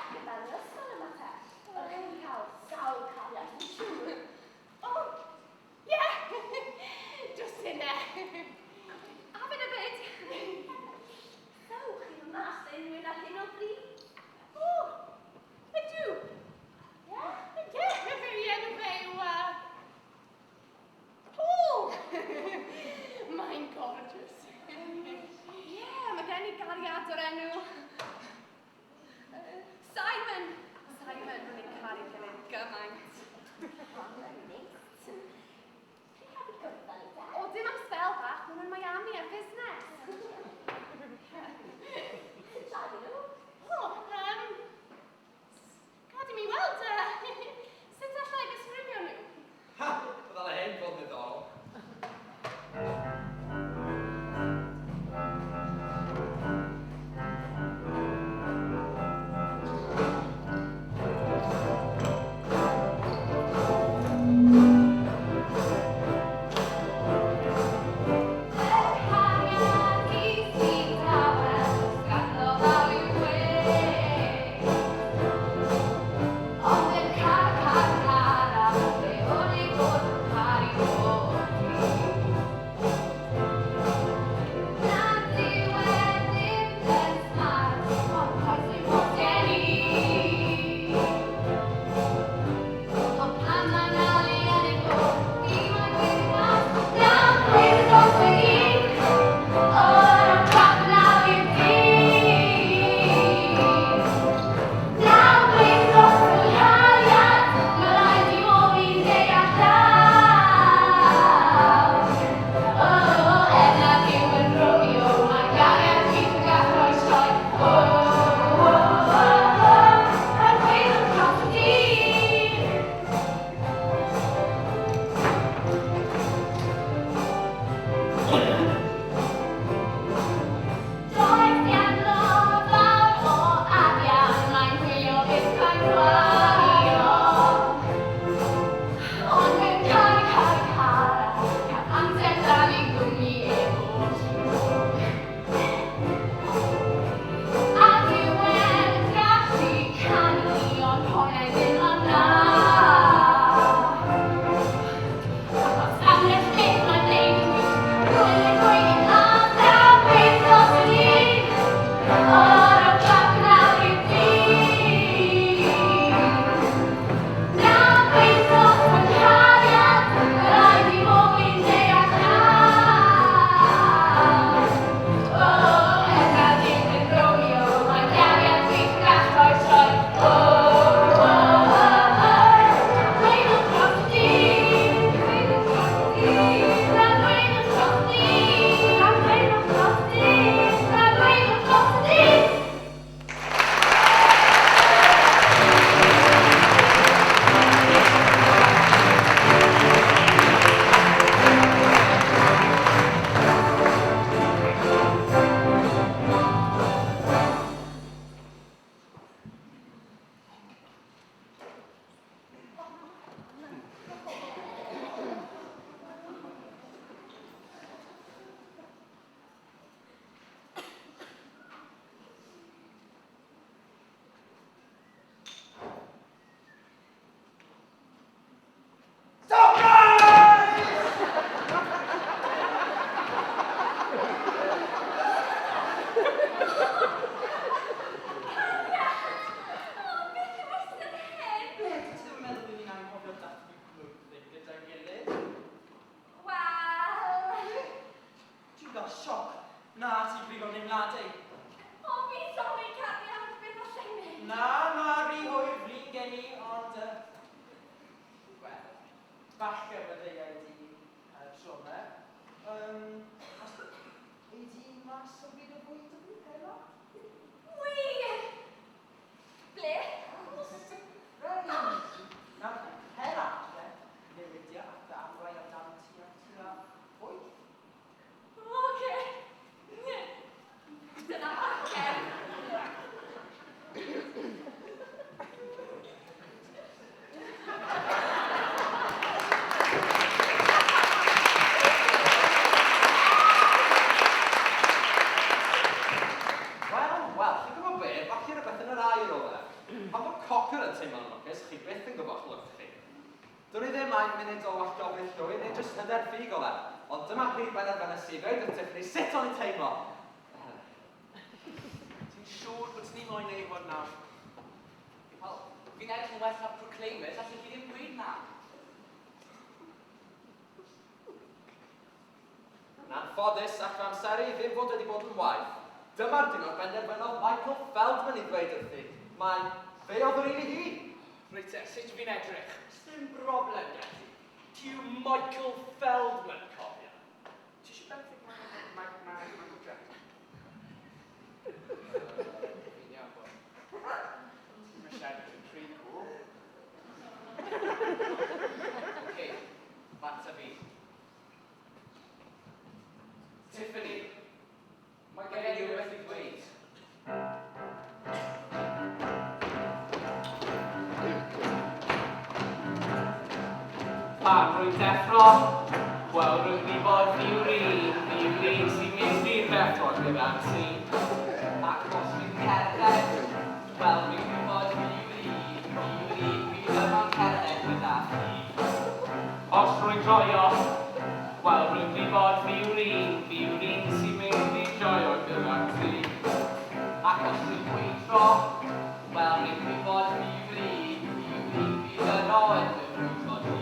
mas o byd o fwyd o fi, Helo? Wir! Ble? Reit. Nawr, cer adre, newidia at dy amrau amdano ti am tua wyth. Oce. Dyna fachgen. Wel, wel, chi'n gwybod be? Falle rhywbeth yn yr air oedd e. Pan fo cocker yn teimlo'n lwcus, chi byth yn gwybod llwch chi. Dwn i ddim ai munud o wallgofrwydd llwyr neu jyst hyder ffug oedd e, ond dyma pryd benderfynes i ddweud wrth Tiffany sut o'n i'n teimlo. Ti'n siŵr bod ni moyn neud hwn nawr? Wel, fi'n edrych yn well na'r Proclaimers, allai chi ddim gweud na. Yn anffodus, ac fy amseru i ddim fod wedi bod yn waeth, dyma'r diwrnod benderfynodd Michael Feldman i ddweud wrthi mai fe oedd yr un i hi. Reit te, sut fi'n edrych? Sdim broblem 'da ti. Ti yw Michael Feldman, cofia. Ti eisiau benthyg Michael Jackson? Fi'n iawn, boi. Ti'n eisiau edrych yn rhy cool. Oce, bant â fi. Tiffany, mae gen i rhywbeth i ddweud. Pan rwy'n deffro, wel rwy'n gwybod fi yw'r un, fi yw'r un sy'n mynd i'r deffro gyda ti. Ac os dwi'n cerdded, wel rwy'n gwybod fi yw'r un, fi yw'r un fydd yma'n cerdded gyda chi. Os rwy'n joio, wel rwy'n gwybod fi yw'r un, fi yw'r un sy'n mynd i joio gyda ti. Ac os dwi'n gweithio, wel rwy'n gwybod fi yw'r un, fi yw'r un fydd yno yn dy frwydro di.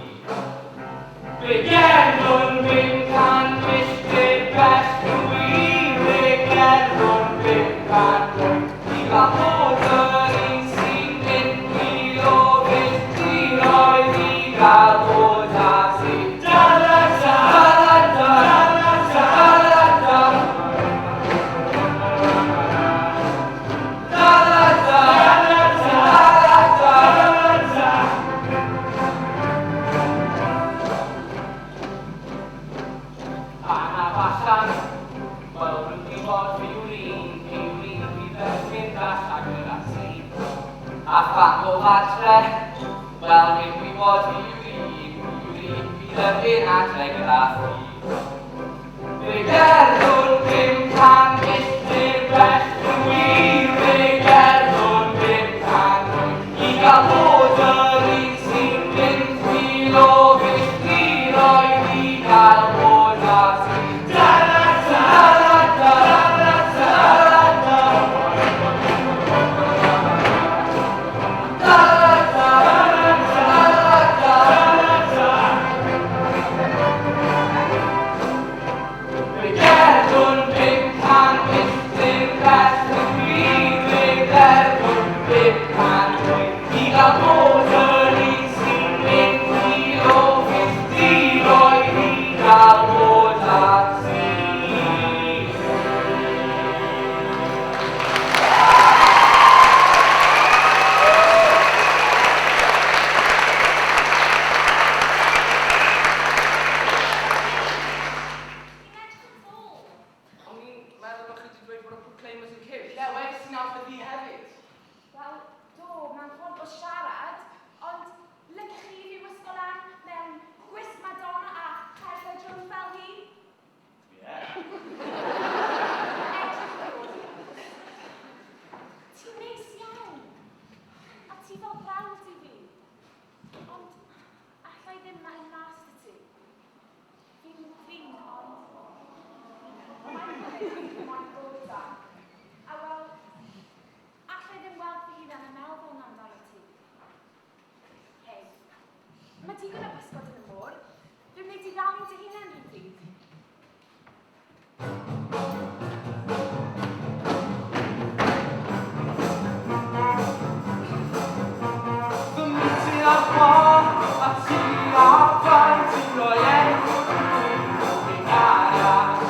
Fe gerddwn 500 milltir bell yn wir, fe gerddwn 508 i gael bod yr un sy'n mynd mil o filltiroedd i gael bod â ti. Da da da da da da da da da da da da da da da. Pan af allan, wel rwy'n gwybod fi yw'r un, fi yw'r un fydd yn mynd allan gyda ti. A phan ddof adre, wel rwy'n gwybod fi yw'r un, fi yw'r un fydd yn mynd adre gyda thi. Fe gerddwn 500 milltir bell yn wir, fe gerddwn 508 i gael bod yr un sy'n mynd mil o filltiroedd i gael bod â ti. Da da da da da da da da da da da da da da. Fe gerddwn 500 milltir bell yn wir, fe gerddwn 508 i gael bod yr un sy'n mynd mil o filltiroedd i gael bod â ti. Fi'n edrych yn ddôl. O'n i'n meddwl bod chi wedi dweud bod y Proclaimers yn cute. Ie, wedys ti nawr fi hefyd. Wel, do, mewn ffordd o siarad, ond lygech chi fi wisgo lan mewn gwisg Madonna a cherdded rhwng fel hi? Ie. Edrych Cody. Ti'n neis iawn. A ti fel brawd i fi. Ond allai ddim mynd mas 'da ti. Fi'n flin, ond mae'n moyn bod da. A wel, allai ddim weld fy hunan yn meddwl na amdano ti. Hei, mae digon o bysgod yn y môr. Fe wneud di ddal dy hunan rhyw ddydd. Fy miti ar chwâl, a ti ar fai, ti'n rhoi enw i gariad.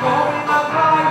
Gofyn am rai,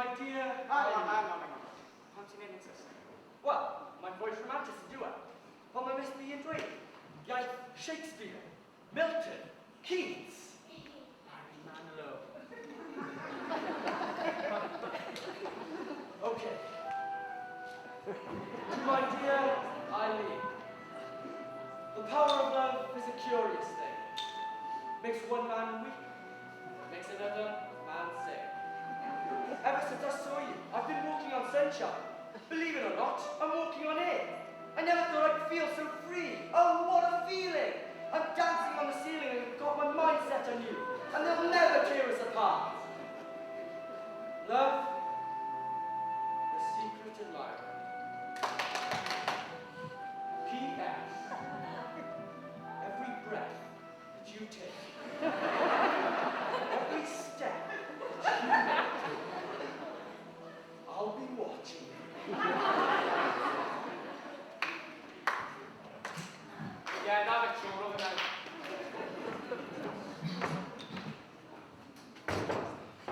my dear Hang on, hang on, hang on. Pam ti'n neud yn Saesneg? Wel, mae'n fwy rhamantus yn dyw e. Fel mae Miss B yn dweud. Iaith Shakespeare, Milton, Keats, Barry Manilow. Okay. To my dear Eileen, the power of love is a curious thing. Makes one man weep, makes another man sing. Ever since I saw you, I've been walking on sunshine. Believe it or not, I'm walking on air. I never thought I'd feel so free. Oh, what a feeling! I'm dancing on the ceiling and I've got my mind set on you, and they'll never tear us apart. Love, the secret admirer. P.S. Every breath that you take, every step that you make, I'll be watching. Ie, na fe siŵr o fyna.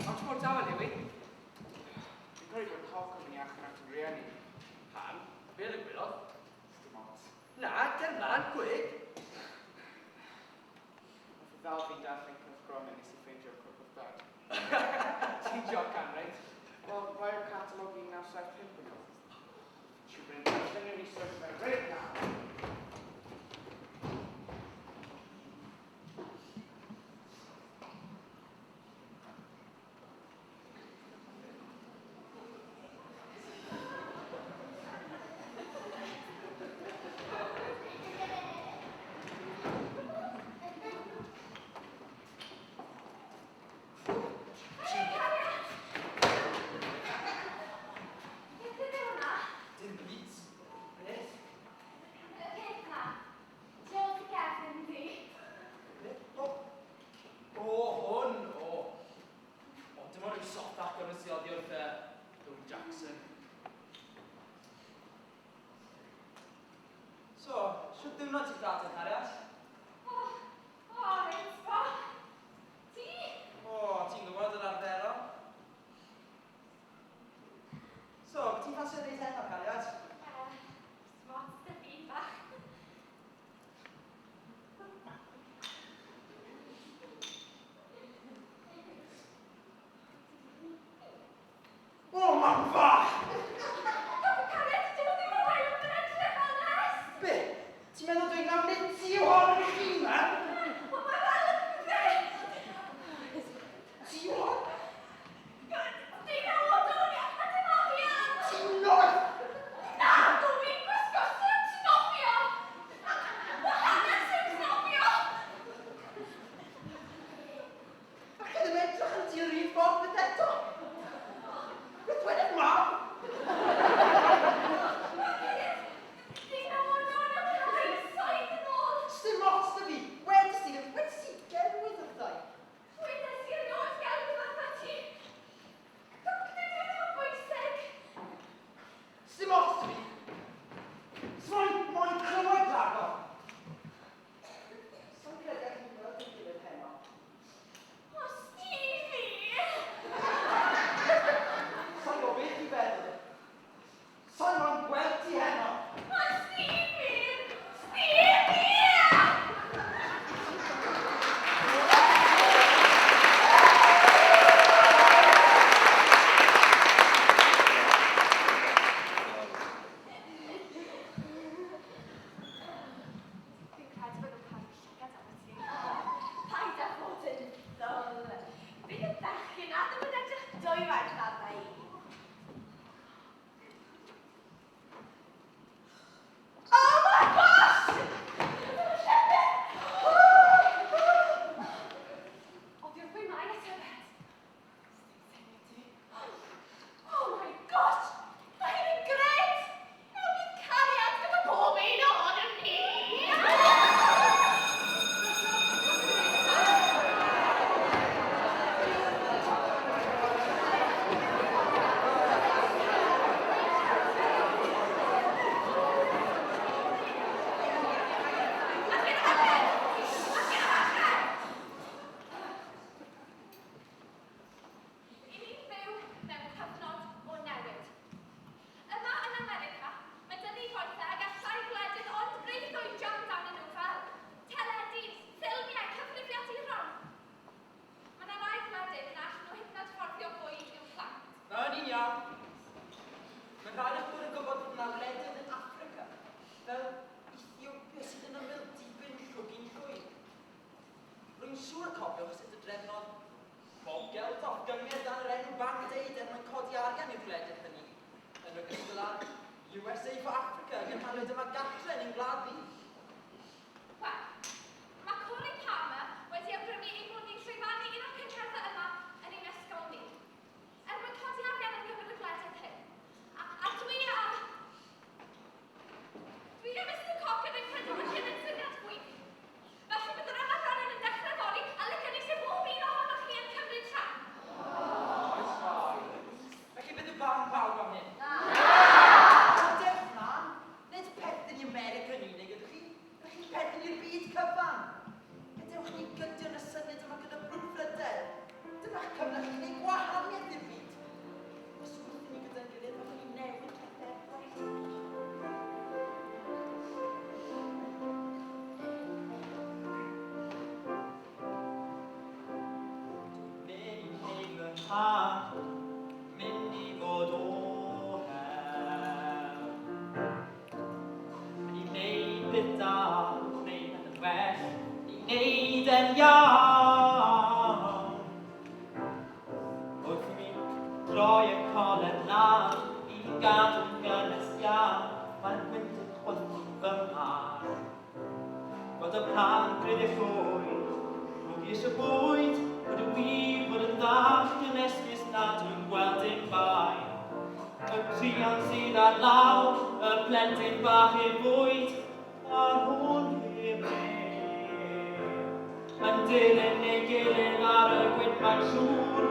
Ond ti'n bod dawel, Lewi? Fi'n credu bod Coco yn mynd i achub at y rieni. Pam? Be ddigwyddodd? Dim ots. Na, dyna mlaen, gwyd. Nath e ddal fi'n darllen cylchgronau nes i ffeindio'r Crook of Blood. Ti'n jocan, reit? Wel, rai o'r catalog 1975 yn ôl. Siw bod yn darllen yr research fe reit nawr. Beth yw hwnna? Dim byd. Beth? Y peth Rwy'n siŵr y cofiwch sut y drefnodd Bob Geldof gyngerdd dan yr enw Band Aid er mwyn codi arian i'r gwledydd hynny, yn ogystal â'r USA for Africa a gynhaliwyd yma gartre yn ein gwlad ni. Wel, mae Corey Palmer wedi awgrymu ein bod ni'n llwyfannu un o'r cyngherddau yma yn ein ysgol ni, er mwyn codi arian ar gyfer y gwledydd hyn. A, a dwi a... Dwi a Mr Cocker yn credu bod hyn yn syniad gwych. Felly bydd yr ymarferion yn dechrau fory a licen i se bob un ohonoch chi yn cymryd rhan. Oes rhaid. Felly beth yw barn pawb am hyn? Na! Dewch mlaen. Nid perthyn i America yn unig ydych chi. Rydych chi'n perthyn i'r byd cyfan. Gadewch ni gydio yn y syniad yma gyda brwdfrydedd. Dyma'ch cyfle chi wneud gwahaniaeth i'r byd. Os weithiwn ni gyda'n gilydd, byddwn ni'n newid pethau er gwell. Mynd i fy nhad, mynd i fod o help. Mynd i wneud peth da, gwneud pethau'n well, i wneud e'n iawn. Wrth i mi droi y coler lan i gadw'n gynnes iawn, mae'r gwynt yn chwythu fy mhar. Gweld y plant rhedeg llwyd, rwyf i eisiau bwyd, rydw wir fod yn ddall yn esgus nad yw'n gweld dim bai. Y druan sydd ar law, y plentyn bach heb fwyd, a'r hwn heb neb. Yn dilyn ei gilydd ar y gwynt mae'n siŵr.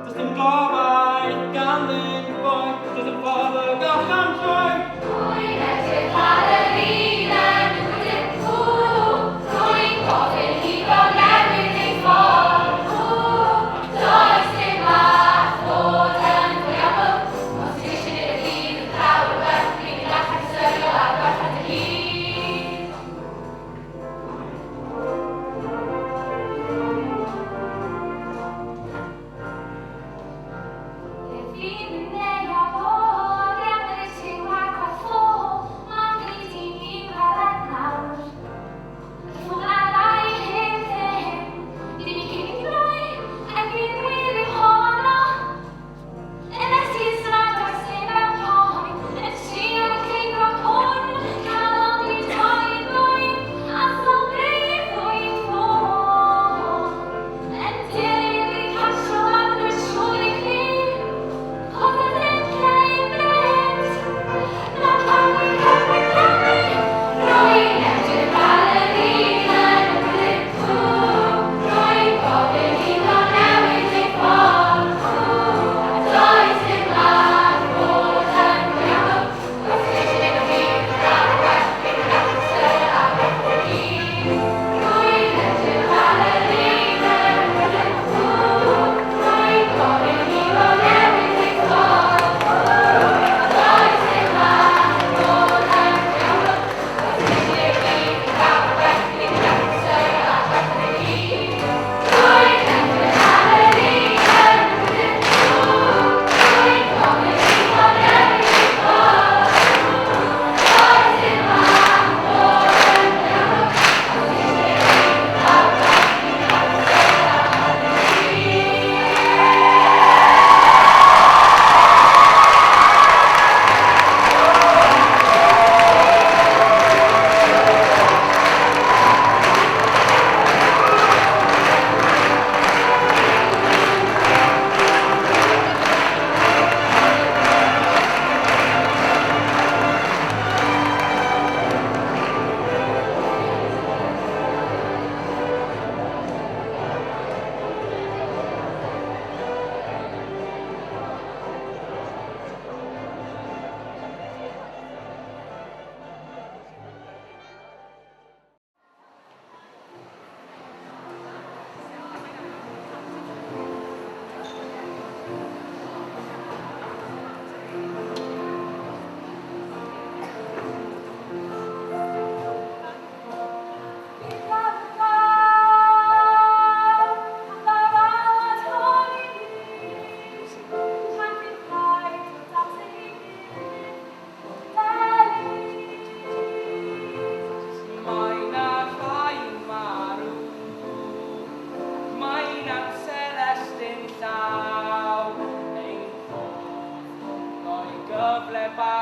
Does dim gobaith ganddynt fwy, does dim ffordd y gallant droi. Rwy'n edrych ar yr un enw dim Ww, rwy'n gofyn iddo newid ei ffordd. Ww, does dim math fod yn fwy amlwg. Os ti eisiau gwneud y byd yn llawer o well, bydd yn gallu styrio a gwella dy hun.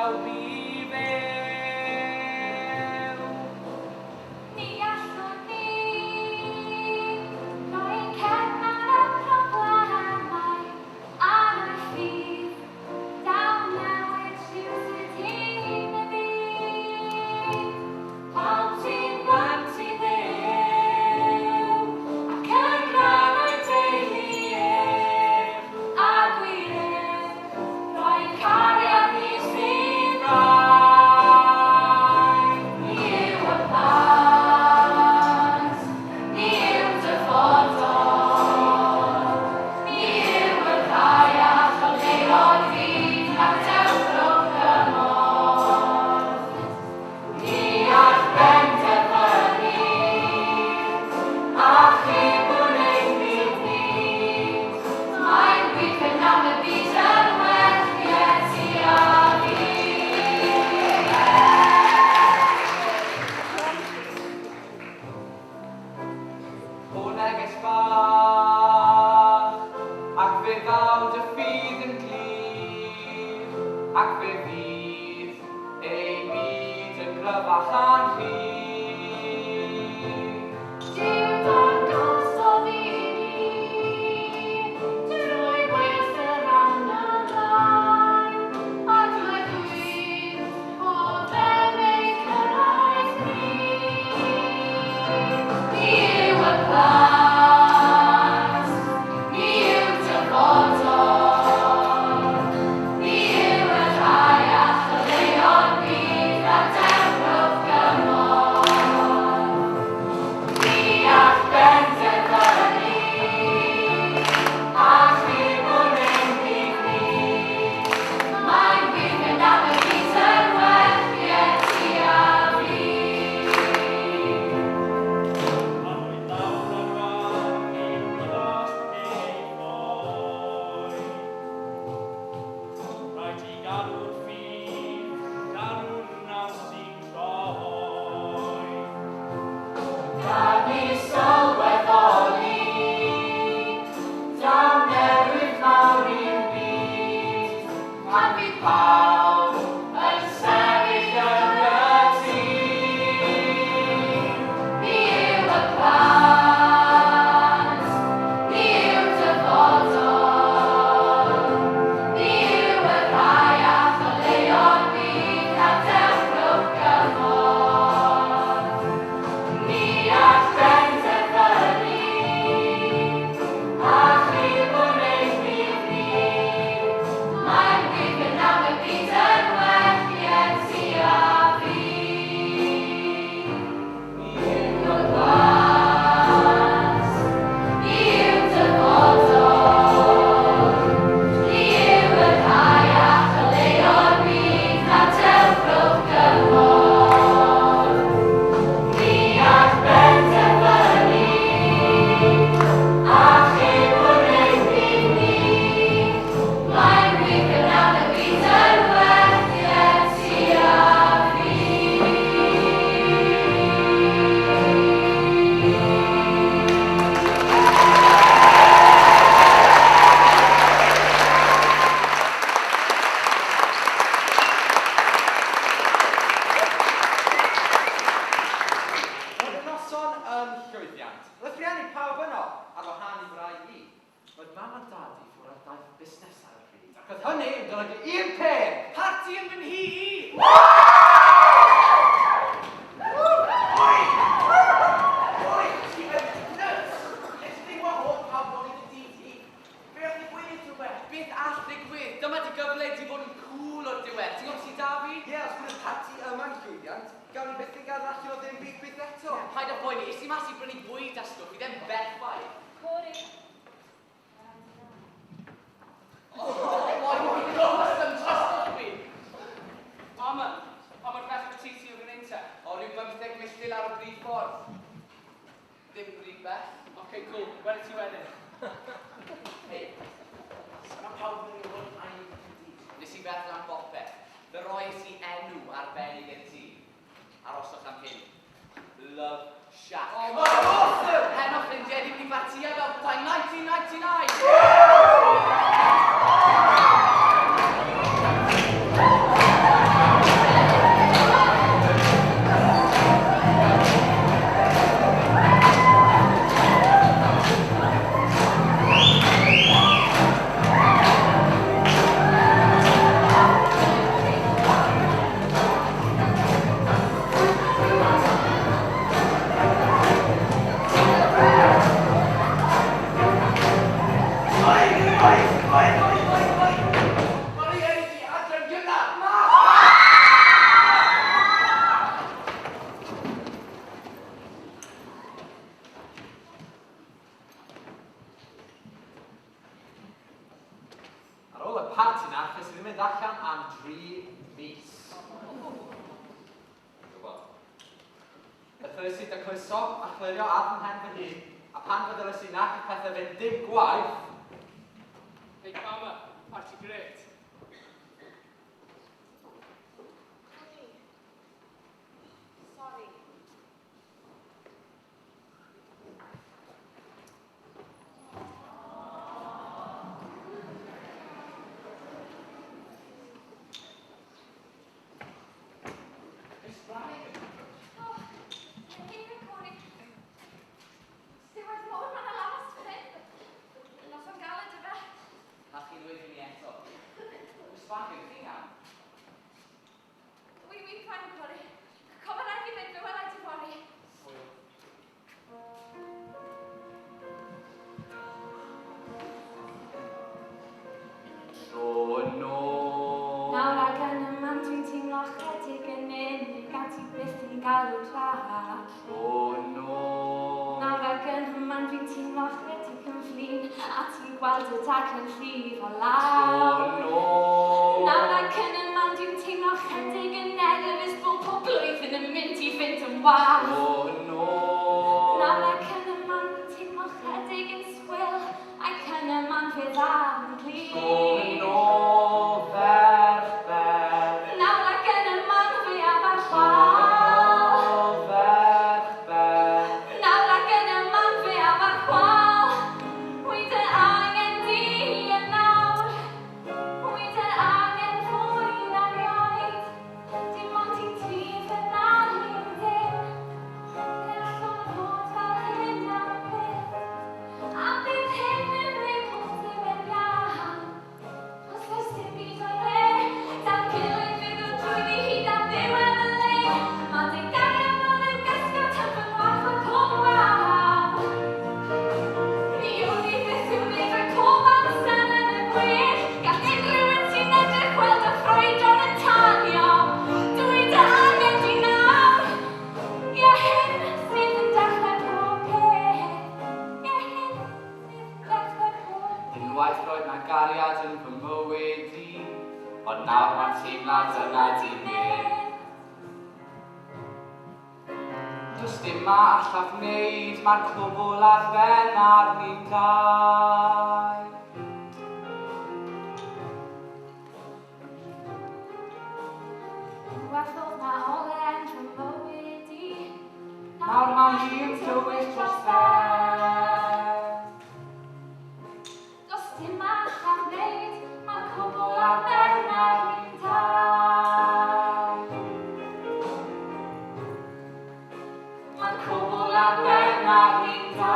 pawb i fyw. Ni allwn ni roi cefn ar y problemau ar y ffydd. Daw newid rhywsut i'n y byd. Ond ti'n blant i Dduw, ac yn rhan o'i deulu ef, a gwir ef, roi cariad ni sydd rai. Ni yw y plant, ni yw dyfodol, ni yw y rhai all oleuo'r byd ac dewrwch gymorth. Ni all benderfynu, achubwn ein byd ni. Mae'n gwych yn am y byd yn well, ie, ti a fi. O neges bach, ac fe ddaw dy ffydd yn glir, ac fe fydd ei byd yn gryfach a'n rhydd. Duw dangosodd i ni drwy waith yr anadlau, ac mae gwych o fewn ein cyrraedd ni. Ni yw y plant, ni yw dyfodol, ni yw y rhai all oleuo'r byd a dewrwch gymorth. Ni all benderfynu, achubwn ein byd ni. Mae'n wir yn am y byd yn well, ie, ti a fi. A lawr ar wal i lost ei ffoi. Rhaid i gadw'r ffydd, cadw'n naw sy'n troi. Gad ni sylweddoli, daw newid mawr i'r byd, pan fydd pawb yn sefyll yn y tîm. Ni yw y plant, ni yw dyfodol, ni yw y rhai all oleuo'r byd a dewrwch gymorth. Ni all benderfynu, achubwn ein byd ni. Mae'n wir yn am y byd yn well, ie, ti a fi. Ni yw y plant, ni yw dyfodol, ni yw y rhai all oleuo'r byd a dewrwch gymorth. Ni all benderfynu, achubwn ein byd ni. Mae'n wir yn am y byd yn well, ie, ti a fi. Roedd y noson yn llwyddiant. Roedd rhieni pawb yno, ar wahân i fy rai i. Roedd mam a dad i ffwrdd ar daith busnes ar y pryd, ac oedd hynny yn golygu un peth! Parti yn fy nhŷ i! Oi! Oi! Ti yn nuts! Nes i ddim wahodd pawb nôl i dy dŷ di. Fe all ddigwydd rhywbeth? Beth all ddigwydd? Dyma dy gyfle i fod yn cool o'r diwedd. Ti'n gwybod sydd da fi? Ie, os bydd y parti yma'n llwyddiant, gawn ni byth yn gael allan o ddim byd byth eto. Paid â poeni, es i mas i brynu bwyd a stwff, i ddim berffaith. Corey. Oh, my awesome, trustwch fi. Mama, pa mor bell o'r tŷ ti o fan hyn te? O, rhyw 15 milltir ar y brif ffordd. Ddim rhy bell. Okay, cool. Wela ti wedyn. Hey, Mae pawb yn gwybod am y tŷ. Nes i feddwl am bopeth. Fe roes i enw arbennig i'r tŷ. Aroswch am hyn. Love Shack. Oh, mae'n awesome! Heno ffrindiau, ni'n mynd i bartïau fel petai 1999! parti na, ches i ddim mynd allan am 3 mis. Gwybod. Ddechreuais i dacluso a chlirio ar fy mhen fy hun, a pan feddyliais i nac y pethau fynd dim gwaith. Hey Karma, parti grêt. Corey. Sorry. Miss Flanagan. Oh, hyn Corey. Stiward mor ma'n y last fan hyn. Noson galed yfe. A chi'n dweud i ni eto. Miss Flanagan, chi'n iawn? Wi'n fine, Corey. Cofio rhaid i fynd, fe wela i ti fory. Hwyl. Tro yn ôl. Nawr ag yn y man dwi'n teimlo chydig yn unig a ti byth yn galw draw. Tro yn ôl. Nawr ag yn y man dwi'n teimlo chydig yn flin a ti'n gweld y dag yn llif o Tro lawr. yn ôl. Nawr ag yn y man dwi'n teimlo chydig yn nerfus bod pob blwyddyn yn mynd i fynd yn wath. Tro yn ôl. Nawr ag yn y man dwi'n teimlo chydig yn swil ac yn y man fe ddaw yn Tro yn glir. ôl, ferch fer. Nawr ag yn y man fe af ar Tro yn chwâl. ôl, ferch fer. Nawr ag yn y man fe af ar chwâl. Wy dy angen di yn nawr. Wy dy angen fwy na rioed. Dim ond i ti fy nalun dim. Fe allwn fod fel hyn am byth. A bydd hyn yn ddim ddim yn iawn. Os oes dim byd o'i le, da'n gilydd fydd o drwyddi hyd at ddiwedd y le. Mae dy gariad fel yn gysgod tan fy ngwarchod pob wal. Ni wn i byth i'w wneud rhoi pob amser yn y gwell. Gall unrhyw un sy'n edrych weld y ffrwydron yn tanio. Dwi dy angen di nawr. Ie, hyn sydd yn dechrau pob peth. Ie, hyn sydd yn dechrau pob peth. Unwaith roedd na gariad yn fy mywyd i, ond nawr mae'r teimlad yna di mynd. Does dim ma allaf wneud, mae'r cwbl ar ben ar ni'n dau. Unwaith oedd na olen fy mywyd i. Nawr mae hi'n tywyll dros ben. Does dim allaf wneud, mae'r cwbl ar ben ar ni'n dau. Mae'r cwbl ar ben ar ni'n dau.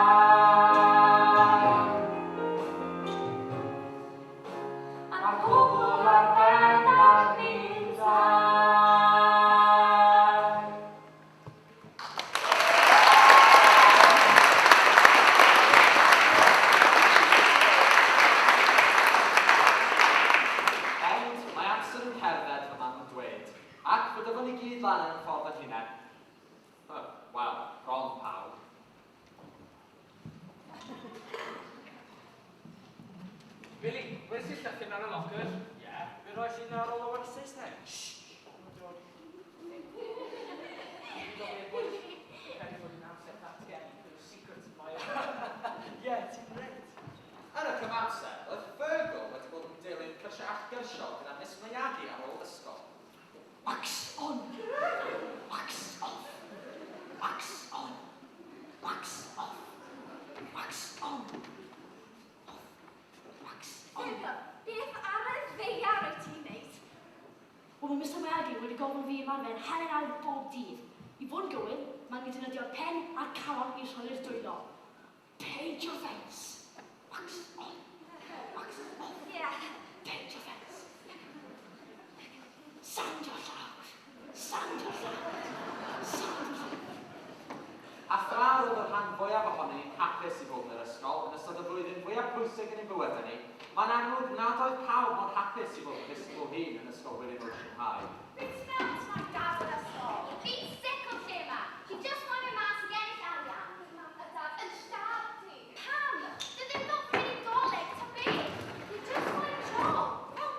Mae'r cwbl ar ben ar ni'n dau. Ond mae amser yn cerdded fel maen nhw'n dweud, ac fe dyfon ni gyd lan yn y ffordd ein hunain. Wel, bron pawb. Billy, where's your llythyr ar y locker? Ie, fe roes i'n ar ôl o wers Saesneg. Shh! Ie, ti'n reit. Yn y cyfamser, oedd Fergal wedi bod yn dilyn cyrsiau allgyrsiol gyda Miss Miyagi ar ôl ysgol. Wax on, wax off, wax on, wax off, wax on, off, wax on. Beth ar y ddaear wyt ti'n neud? Wel, mae Mr Miyagi wedi gofyn fi ymarfer hanner awr bob dydd. I fod yn gywir, mae'n defnyddio'r pen a'r calon i rhoi'r dwylo. Paint your fence. Wax on, wax off. Ie. Paint your fence. Sand your llawr. Sand your llawr. Sand your llawr. A thra roedd y rhan fwyaf ohonyn ni'n hapus i fod yn yr ysgol yn ystod y flwyddyn fwyaf pwysig yn ein bywydau ni, mae'n amlwg nad oedd pawb mor hapus i fod yn ddisgybl hŷn yn ysgol William Ocean High. Fi'n smelt mae dad yn ysgol. Fi'n sick o'r lle yma. Ti just moyn mynd mas i ennill arian. Mae mam a dad yn lladd ti. Pam? Dy ddim fel pryd Dolig, ta beth? Ti just moyn job. Fel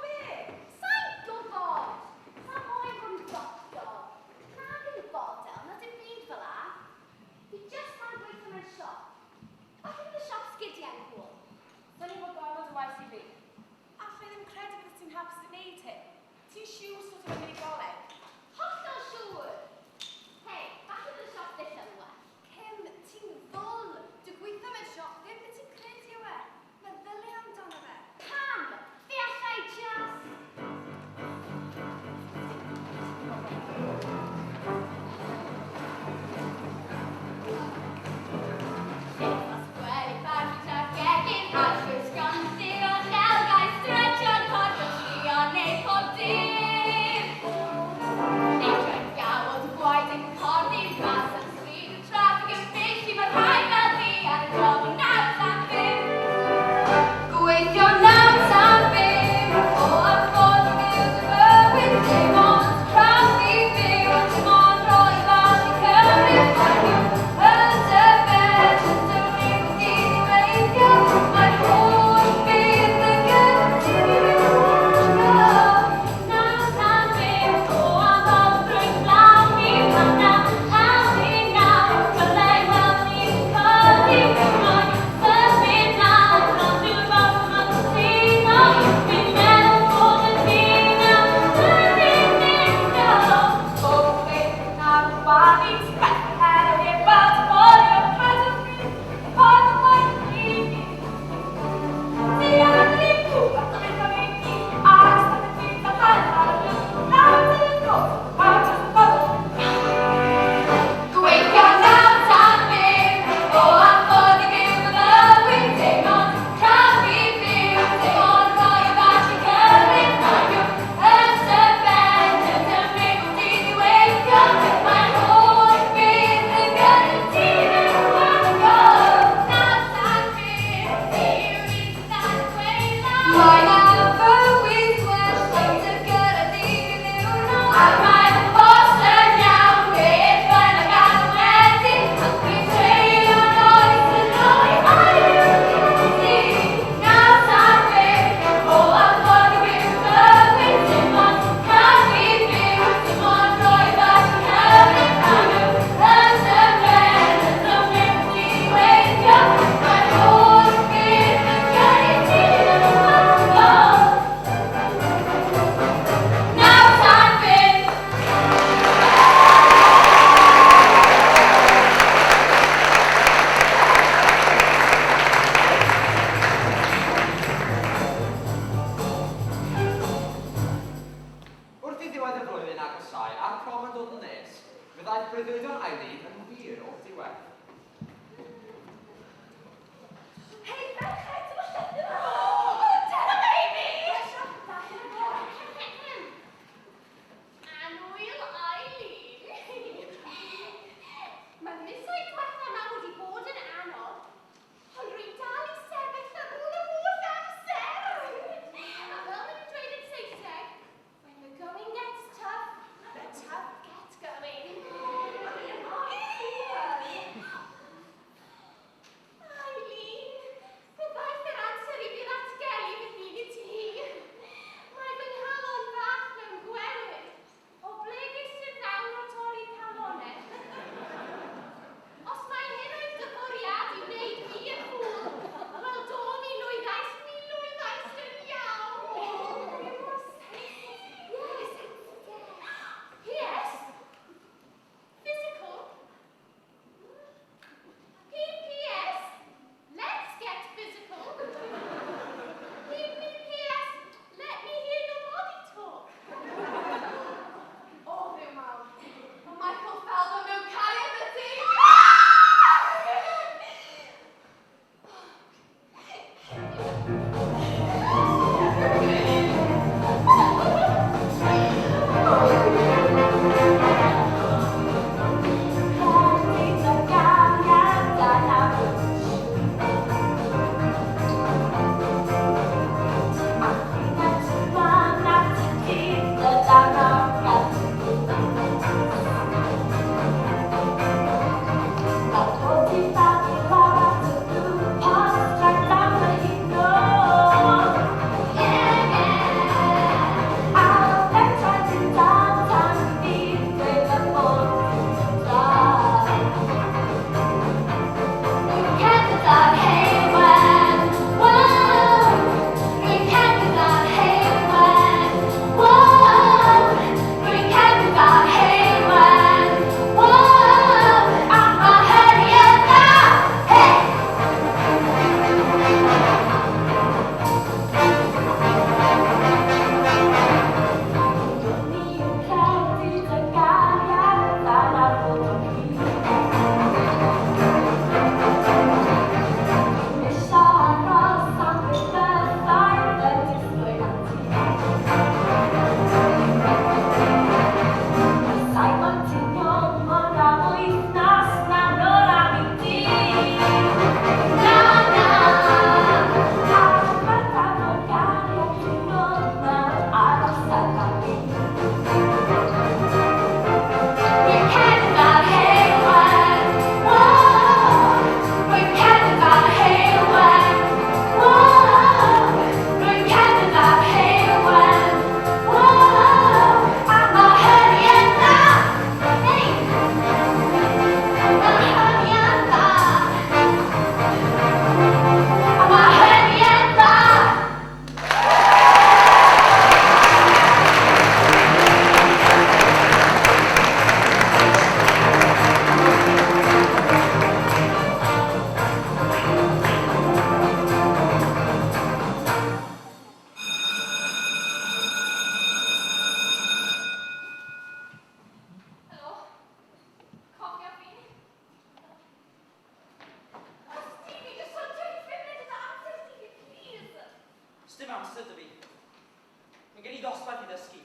i ddosbarth i ddysgu.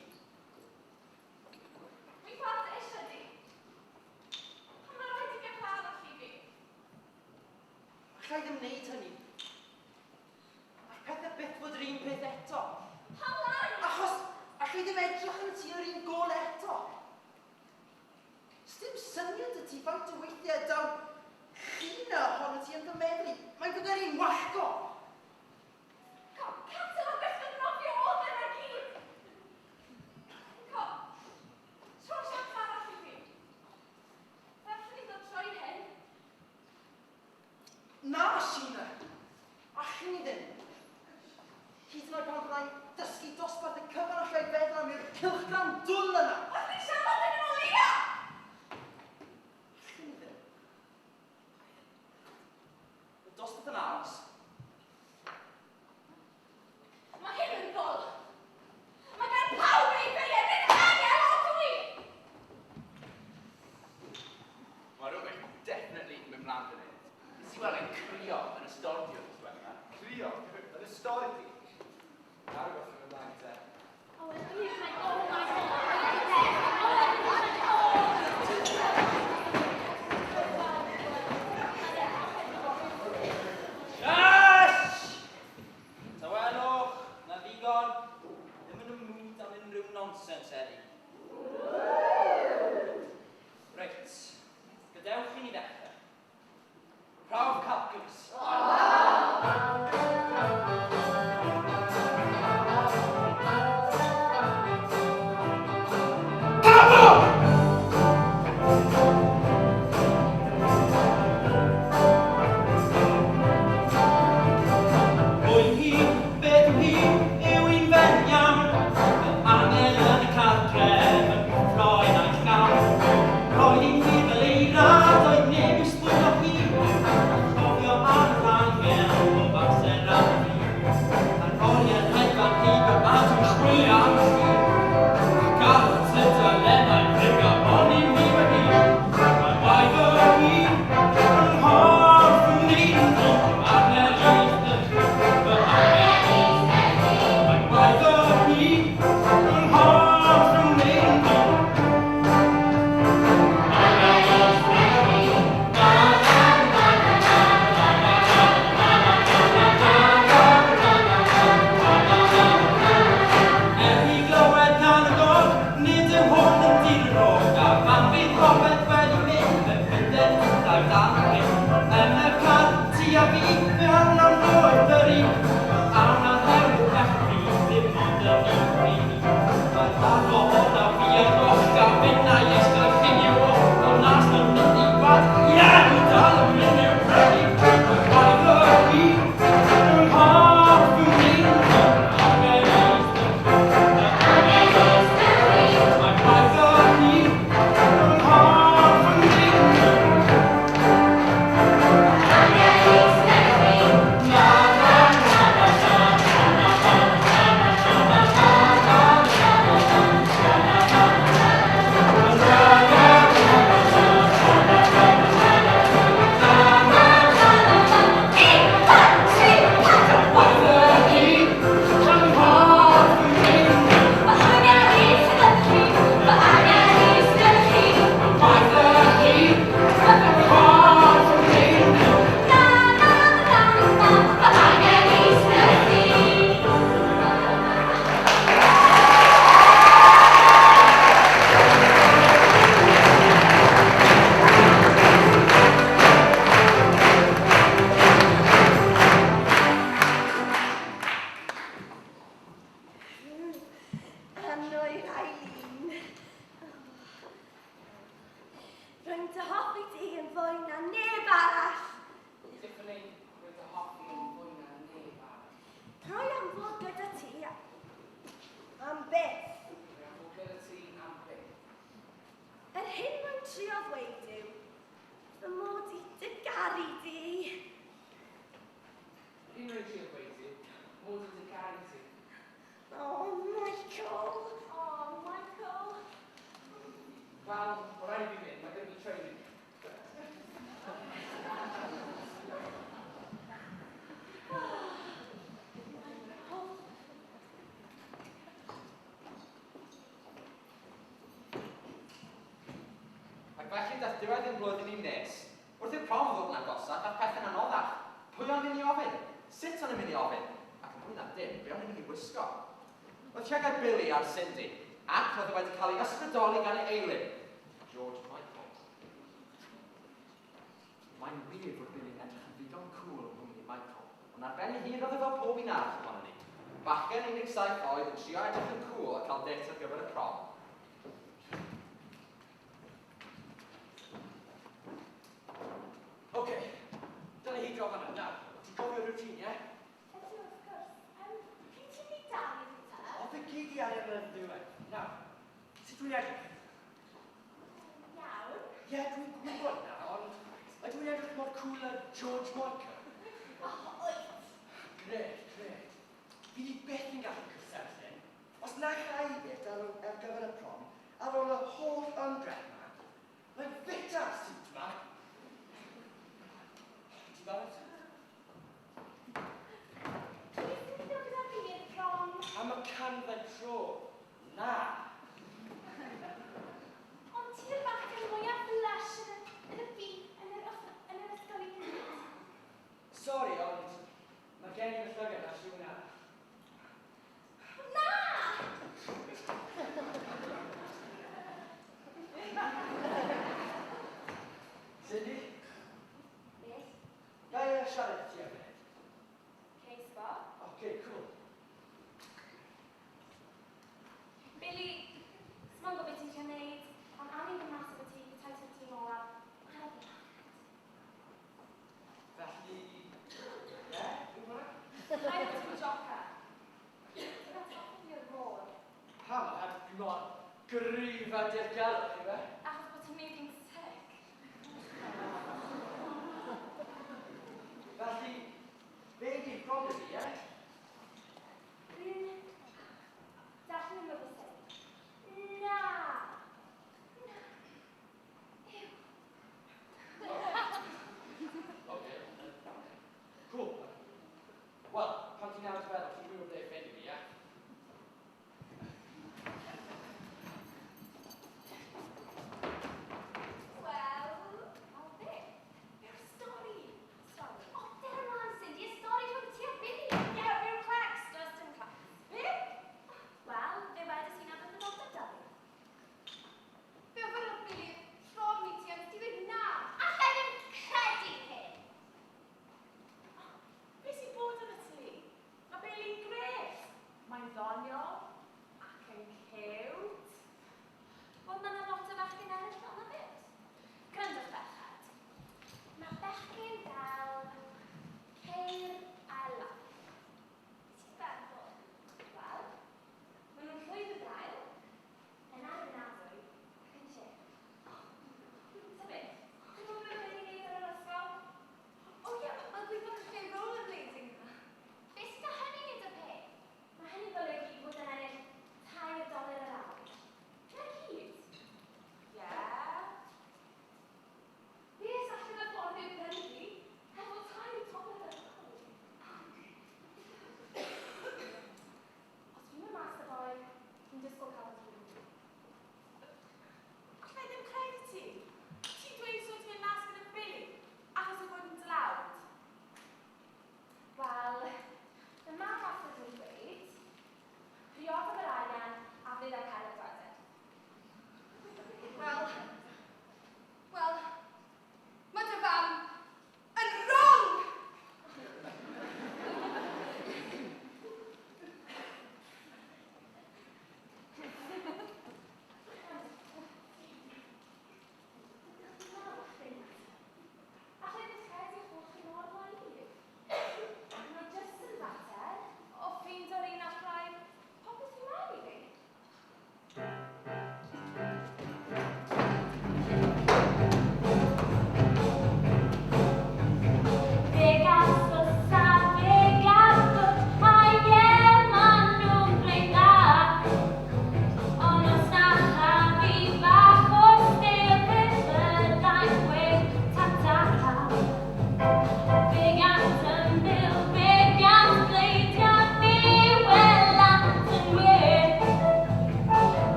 Dwi'n gweld eisiau di. Pam mae rhaid i fi gael arall i fi? Alla i ddim wneud hynny. All pethau byth fod yr un peth eto. Pam lai? Achos alla i ddim edrych yn ti yr un gol eto. Sdim syniad y ti faint o weithiau daw Gina ohono ti yn fy meddwl i. Mae'n fy ngyrru'n wallgo. Catalog ysgol nofio oedd yna gyd. Co, tro siawns arall i fi. Fe allwn ni ddod trwy hyn. Na, Sheena. Allwn ni ddim. Hyd yn oed pan fyddai'n dysgu dosbarth y cyfan allai feddwl am yw'r cylchgrawn dwl yna. Allwn ni siarad yn ôl leia! Allwn ni ddim. Y dosbarth yn aros. Mae hyn yn ddol. Mae gan pawb ei feiau, nid angel o dwi! Mae rhywbeth definitely yn mynd mlaen fan hyn. Nes i weld e'n crio yn y stordy wrth diwetha. Crio? Yn y stordy? Na rhywbeth yn mynd mlaen te. Oh, he's like, oh my God. Oh, Shush! Tawelwch, na ddigon. Ddim yn y mood am unrhyw nonsens heddi. Reit, gadewch i ni ddechrau. Prawf calculus. Pwy hi, beth yw hi, yw hi'n fen iawn. Fel angel yn y cartref, yn cyffroi na'i llaw. Roedd hi'n wir fel eira, doedd neb i'w sbwylio hi. A chofio am yr angel bob amser am hi. A'r oriau'n hedfan heibio a dwi'n chwilio am hi. Ac ar y tudalennau frigau o'n i'n mi wedi. Mae waith o hi, yn hoffwn i, angel i fy angel i. Mae waith o hi, yn hoffwn i, Er i glywed gan y gog, nid yw hwn yn dir y rog, a phan fydd popeth wedi mynd, fe fynden hithau dan y bryn. Yn y car, ti a fi, fe anaf roedd dyri, awn ar hewl felly, ddim ond yn un pryd. Mae'r alcohol a fi yn goch, a finnau eistedd cinio, o nas yn mynd i wad, ie, dwi dal yn mynd i'w prynu. Mae gwaith o hi, yn hoffwn i, angen Mae gwaith o hi, yn hoffwn i. Annwyl Eileen. Rwy'n dy hoffi di yn fwy na neb arall. Tiffany, rwy'n dy hoffi yn fwy na neb arall. Rwy am fod gyda ti am byth. Rwy am fod gyda ti am byth. Yr hyn mae'n trio ddweud yw fy mod i dy garu di. Yr hyn rwy'n trio dweud yw, mod i dy garu ti. Oh, Michael. Oh, Michael. Wel, o rhaid i fi fynd, mae gen i training. Michael. Ac felly daeth diwedd ein blwyddyn ni'n nes. Wrth i'r prom ddod yn agosach, aeth pethau'n anoddach. Pwy o'n mynd i ofyn? Sut o'n i'n mynd i ofyn? Ac yn fwy na dim, be o'n i'n mynd i wisgo? Roedd llygad Billy ar Cindy, ac roedd e wedi cael ei ysbrydoli gan ei eilun, George Michael. Mae'n wir fod Billy'n edrych yn ddigon cool yng nghwmni Michael, ond ar ben ei hun roedd e fel pob un arall ohonon ni. Bachgen 17 oed yn trio edrych yn cool a cael date ar gyfer y prom. Oce, dyna hi draw fan'na. Nawr, ti'n cofio'r routine, ie? Ydw, wrth gwrs. Pryd ti'n mynd i dalu fi ta? O, fe gyd i arian yn y diwedd. Nawr, sut dwi'n edrych? Iawn. Ie, dwi'n gwybod na, ond ydw i'n edrych mor cool â George Michael? O, wyt. Grêt, grêt. Fi di byth yn gallu cysylltu. Os na cha i beth ar, ar gyfer y prom, ar ôl y holl ymdrech yma, mae'n ffit ar suit ma. Ti'n barod? Plis yn dod gyda fi i'r prom. Am y canfed tro. Na. Ond ti'n bachgen mwyaf lush yn y, yn y byd, yn yr, yn yr ysgol i gyd. Sori, ond mae gen i fy llygad ar rhywun arall. Na! Cindy, Beth? ga i siarad i ti am munud? Okay, Sbo. Okay, cool. Billy, s'mo'n gwybod beth ti'n eisiau gwneud, ond awn i'n mynd mas efo ti, petai ti'r tîm olaf. Ar y blast. Felly, ie, yw hwnna? Rhaid bod ti'n joca. Ti'n atgoffa fi o'r môr. Pam, oherwydd dwi mor gryf a dirgelwch, yw e? Achos bod ti'n neud fi'n sick. Felly, fe ydi'r prom i fi, ie? Dwi'n darllen yn wefusau. Na! Na. Ew. Okay. Cool. Wel, pan ti'n newid feddwl, ti'n gwybod ble i ffeindio fi, ie?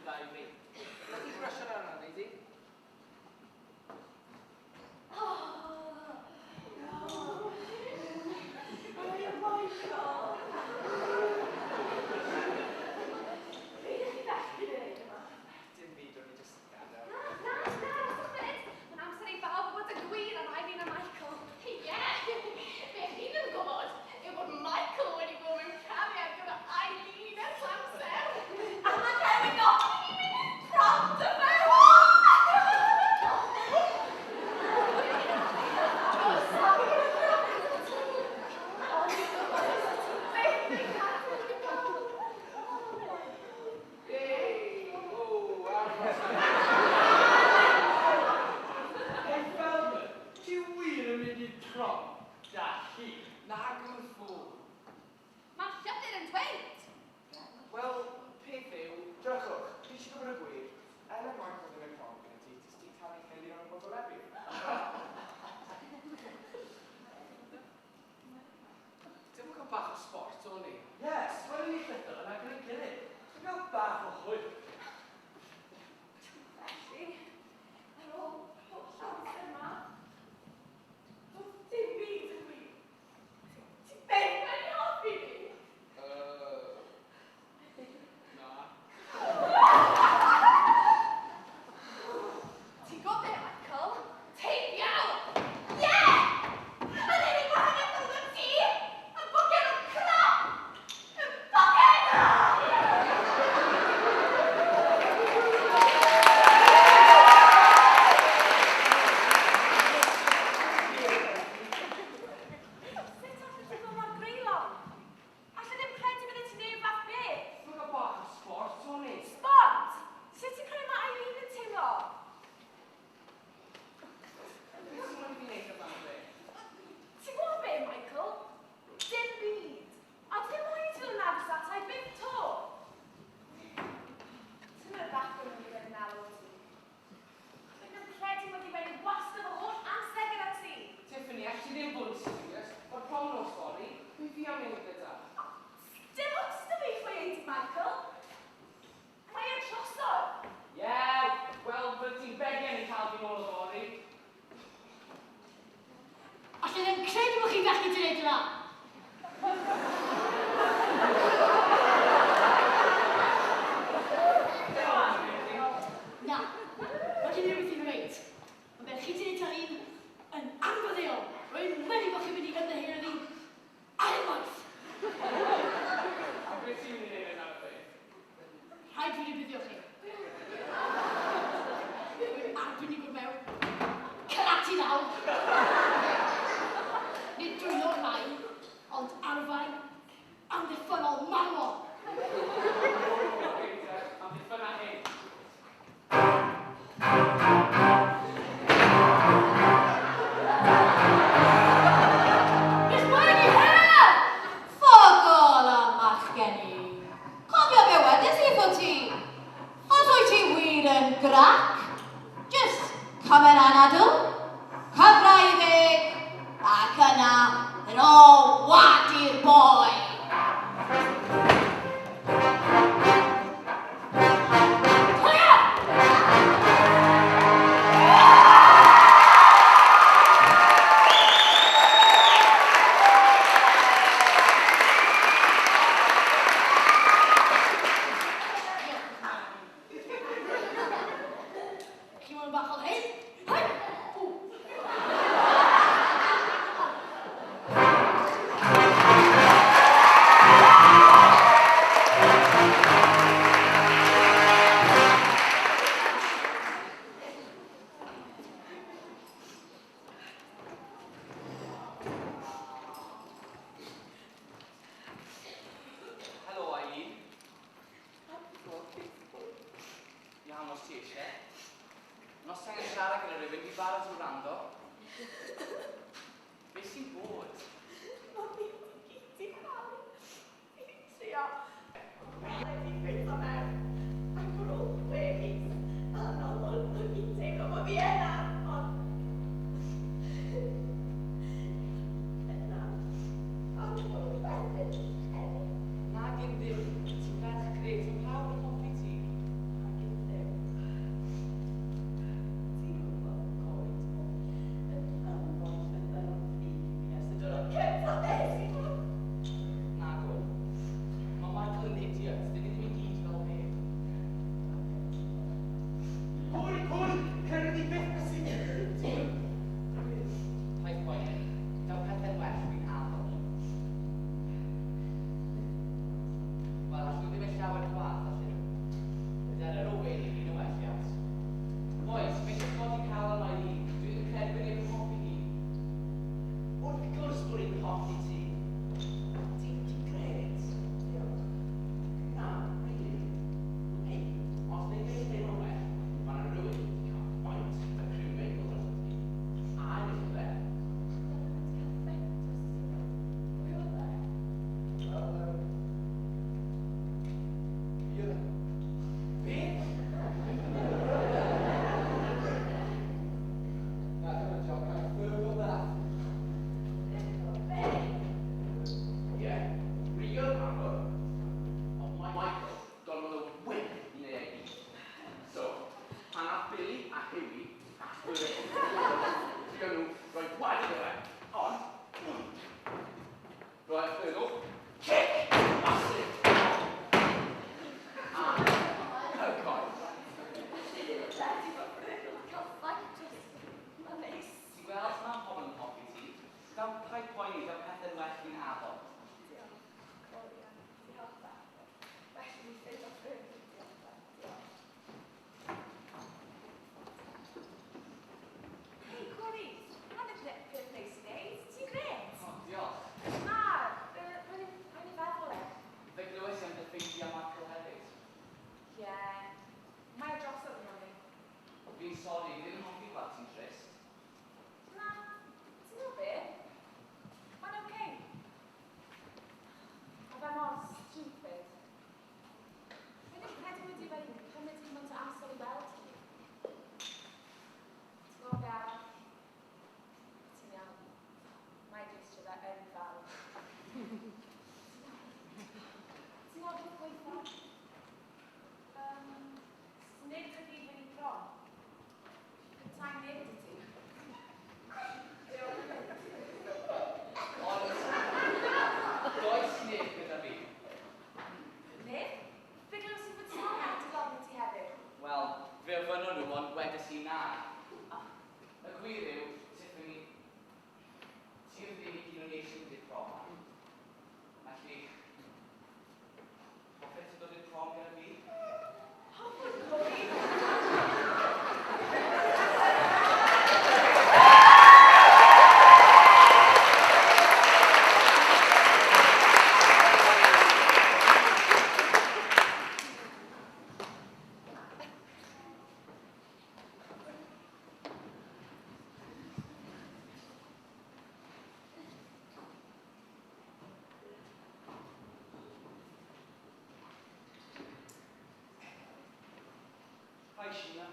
dda i fi. Na ti brysio ar hwnna, nei di? Oh, no. Michael. Be ydych chi felly yn gwneud yma? Dim byd, o'n i jyst yn gadael. Na, na, na, arhoswch fan hyn. Mae'n amser i bawb wybod y gwir am Eileen a Michael. Ie! Be chi ddim yn gwybod yw bod Michael wedi bod mewn cariad gyda Eileen ers amser. A mae newydd gofyn i mi mynd prom 'da fe. Ei, o, aros. Hey Feldman, ti wir yn mynd i prom 'da hi? Nag yw'r ffŵl. Mae'r llythyr yn dweud. Wel, peth yw, drychwch, fi eisiau gwybod y gwir. Elen Michael ddim yn prom gyda ti, jyst ti'n talu miliwn o botolebu. Dim yn cael bach o sport, o'n i. Yes, sgwennu ni llythyr yna gyda'n gilydd. Dwi'n cael bach o hwyl. Felly, ar ôl holl amser yma, doedd dim byd yn wir. Ti byth wedi hoffi fi. Na. Ti'n gwybod be, Michael? Ti'n iawn! Ie! Yr unig wahaniaeth rhwng ti a bwced o crap yw bwced! Sut allet ti fod mor greulon? Alla ddim credu byddet ti'n neud fath beth. Dwi'n cael bach o sport, o'n i. Sport! Sut ti'n credu mae Eileen yn teimlo? Beth sy'n mynd i fi wneud y fath beth? Ti'n gwybod be, Michael? Dim byd. A dwi ddim moyn i ti ddod yn agos ata i byth 'to. Ti'n mynd bach o'n i wedi meddwl o ti. Dwi'n ddim credu mod i wedi wastad fy holl amser gyda ti. Tiffany, alli ti ddim bod yn serious. Mae'r prom nos fory, pwy fi am mynd gyda? Dim ots 'da fi pwy ei di, Michael. Mae e drosodd. Ie, yeah, wel, byddet ti'n begian i cael fi nôl yfory. Alla i ddim credu bod chi'n gallu gwneud hynna. Na, mae gen i rywbeth i ddweud. Mae beth chi 'di wneud ar un yn anfaddeuol. Rwy'n mynnu bod chi'n mynd i ymddiheuro fi ar unwaith. A beth ti'n mynd i wneud yn ar y beth? Rhaid fi rybuddio chi. Rwy'n arbenigwr mewn karate nawr. Nid dwylo'r rhain, ond arfau amddiffynnol manwl. Oce, te, amddiffynna hyn. Miss Maggie, help! Ffogol am machgen i. Cofio be wedes i wrth ti. Os wyt ti wir yn grac, jyst cymer anadl, cyfra i ddeg, ac yna rho wad i'r boi. Clear! Chi moyn bach o hyn? Hei! Ww. Helo, Eileen. Iawn, os ti eisiau. Ond os ti angen siarad gyda rhywun, fi barod i wrando. Be sy'n bod? Mae fi i gyd i chwalu. Fi'n trio. Mae fi ffit o mewn. Ac ar ôl 6 mis, anodd o'n i'n teimlo bod fi yna, ond... Yna. Ond o'n i'n hefyd. Nag yn ddim. Ti'n ferch grêt, mae pawb yn hoffi ti. Hi, Sheena.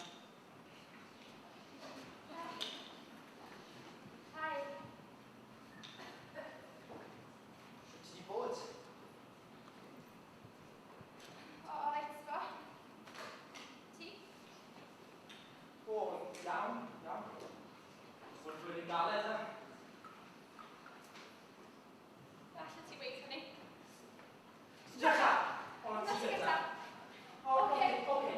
Hi. Sut ti 'di bod? O, reit, go. Ti? O, iawn, iawn. Bod flwyddyn galed, e? Allet ti weud hynny. Ti'n dechrau? O, na Na ti ti gynta. gynta. O, oce, oce.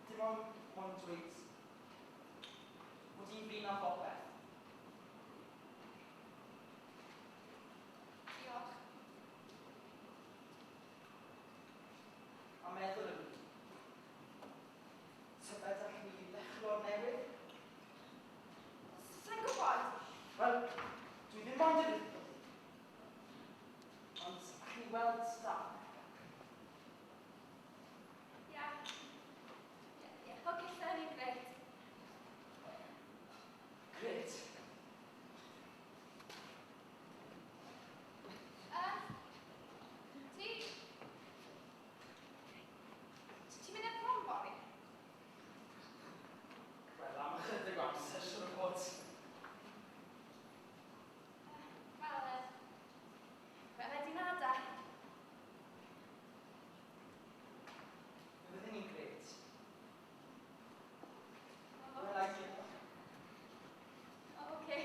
Dim ond dweud bod i'n flin am bopeth. Diolch. A meddwl yn tybed allwn ni ddechrau o'r newydd? Sa'n gwybod? Wel, dwi ddim ond yn... Ond allwn ni weld Stan? Ia. Ie, oce, lle ni'n grêt. Grêt. Ti? Ti'n mynd i'r prom fory? Wel, am ychydig o amser, siŵr o fod. Wel, wel, ydi na da. Fe fydden ni'n grêt. Wel, I ti. O, oce.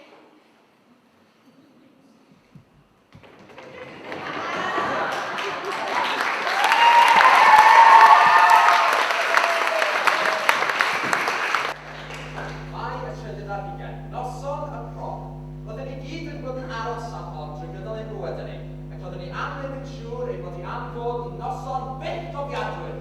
Mai y trydydd ar hugain, noson y prom. Roedden ni gyd yn bod yn aros am hon drwy gydol ein bywydau ni, ac roedden ni am wneud yn siŵr ei bod hi am fod yn noson bythgofiadwy.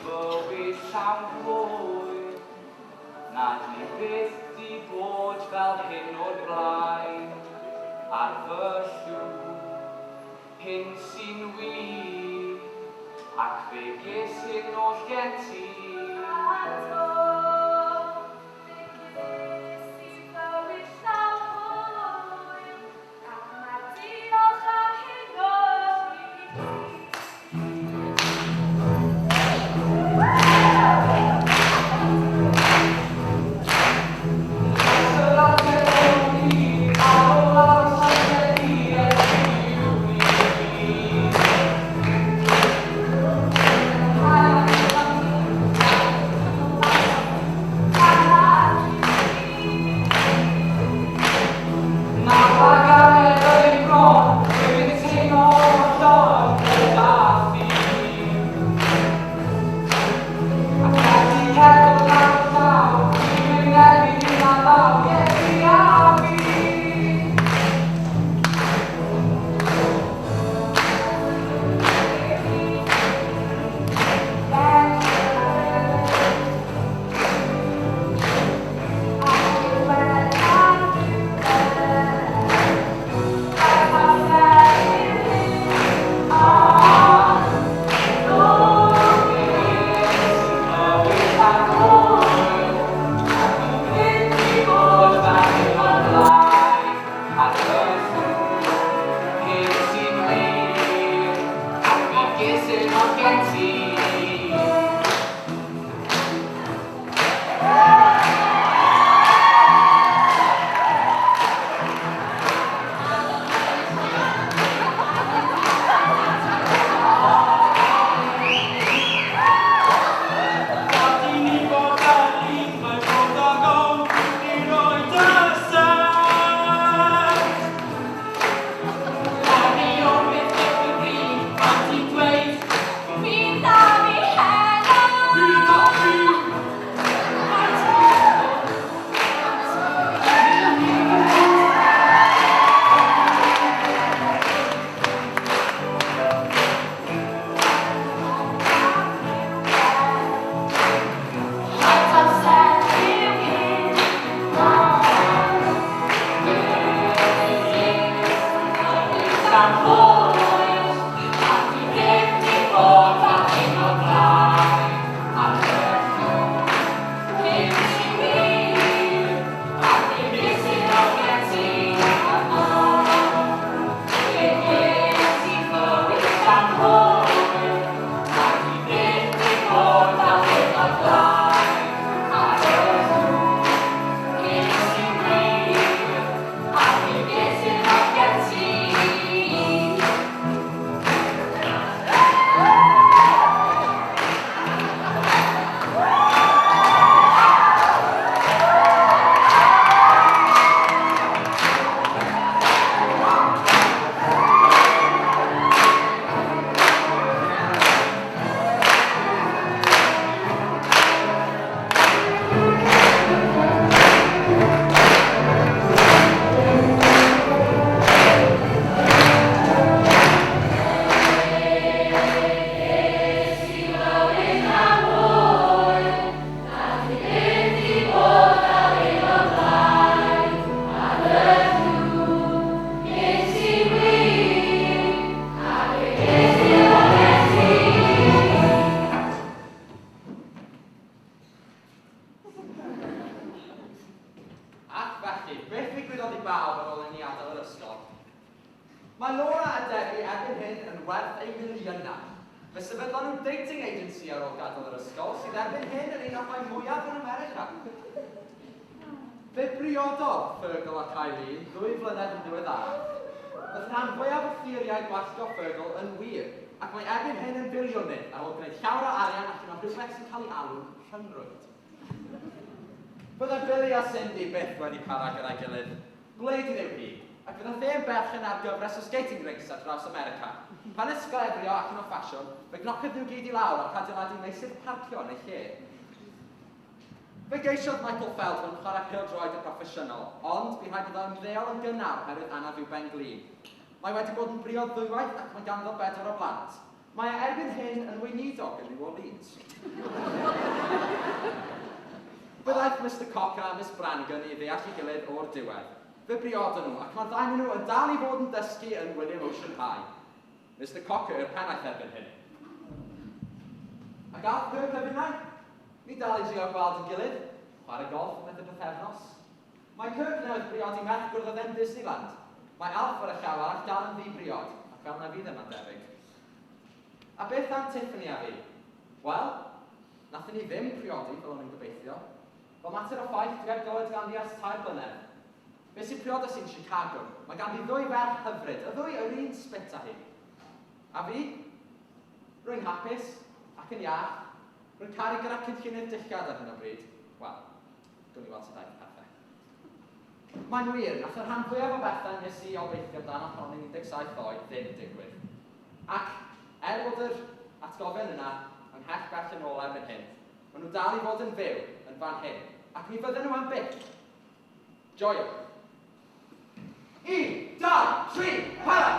Bywyd llawn hwyl, na dwi byth di bod fel hyn o'r blaen, ar fy llw, hyn sy'n wir, ac fe ges hyn oll gen ti. A do, fe ges i fywyd llawn hwyl, ac mae diolch am hyn oll i ti. Thank you. chi, beth ddigwyddodd i bawb ar ôl i ni adael yr ysgol? Mae Laura a Debbie erbyn hyn yn werth eu miliynau. Fe sefydlon nhw dating agency ar ôl gadael yr ysgol, sydd erbyn hyn yn un o'r rhai mwyaf yn America. Fe briododd Fergal ac Eileen ddwy flynedd yn ddiweddarach. Roedd rhan fwyaf o theorïau gwallgo Fergal yn wir, ac mae erbyn hyn yn biliwnydd ar ôl gwneud llawer o arian allan o rhywbeth sy'n cael ei alw'n rhyngrwyd. Bydde Billy a Cindy byth wedi para gyda'i gilydd. Gwleidydd yw hi, ac fe ddaeth e'n berchen ar gyfres o skating rinks ar draws America. Pan ysglefrio allan o ffasiwn, fe gnociodd nhw gyd i lawr ac adeiladu meysydd parcio yn eu lle. Fe geisiodd Michael Feldman chwarae pêl-droed yn broffesiynol, ond bu rhaid iddo ymddeol yn gynnar oherwydd anaf i'w ben-glin. Mae wedi bod yn briod ddwywaith ac mae ganddo bedwar o blant. Mae e erbyn hyn yn weinidog yn New Orleans. Fe ddaeth Mister Cocker a Miss Brannigan i ddeall ei gilydd o'r diwedd. Fe briodon nhw, ac mae'r ddau ohonyn nhw yn dal i fod yn dysgu yn William Ocean High. Mister Cocker yw'r pennaeth erbyn hyn. Ac Alf Kirk a finnau? Ni dal i drio gweld ein gilydd, chwarae golff am y pythefnos. Mae Kirk newydd briodi merch gwrddodd e'n Disneyland. Mae Alf ar y llaw arall dal yn ddi-briod, ac fel na fydd e mae'n debyg. A beth am Tiffany a fi? Wel, nathon ni ddim priodi fel o'n i'n gobeithio. Fel mater o ffaith, dwi heb glywed ganddi ers tair blynedd. Fe sy'n priodas i'n Chicago. Mae ganddi ddwy ferch hyfryd, y ddwy yr un sbit â hi. A fi? Rwy'n hapus, ac yn iach. Rwy'n caru gyda cynllunydd dillad ar hyn o bryd. Wel, Gawn ni weld sut aeth pethau. Mae'n wir, nath y rhan fwyaf o bethau nes i obeithio amdano pan o'n i'n 17 oed ddim digwydd. Ac, er bod yr atgofion yna ymhell bell yn ôl erbyn hyn, maen nhw dal i fod yn fyw yn fan hyn, ac mi fydden nhw am byth. Joio. Un, dau, tri, para!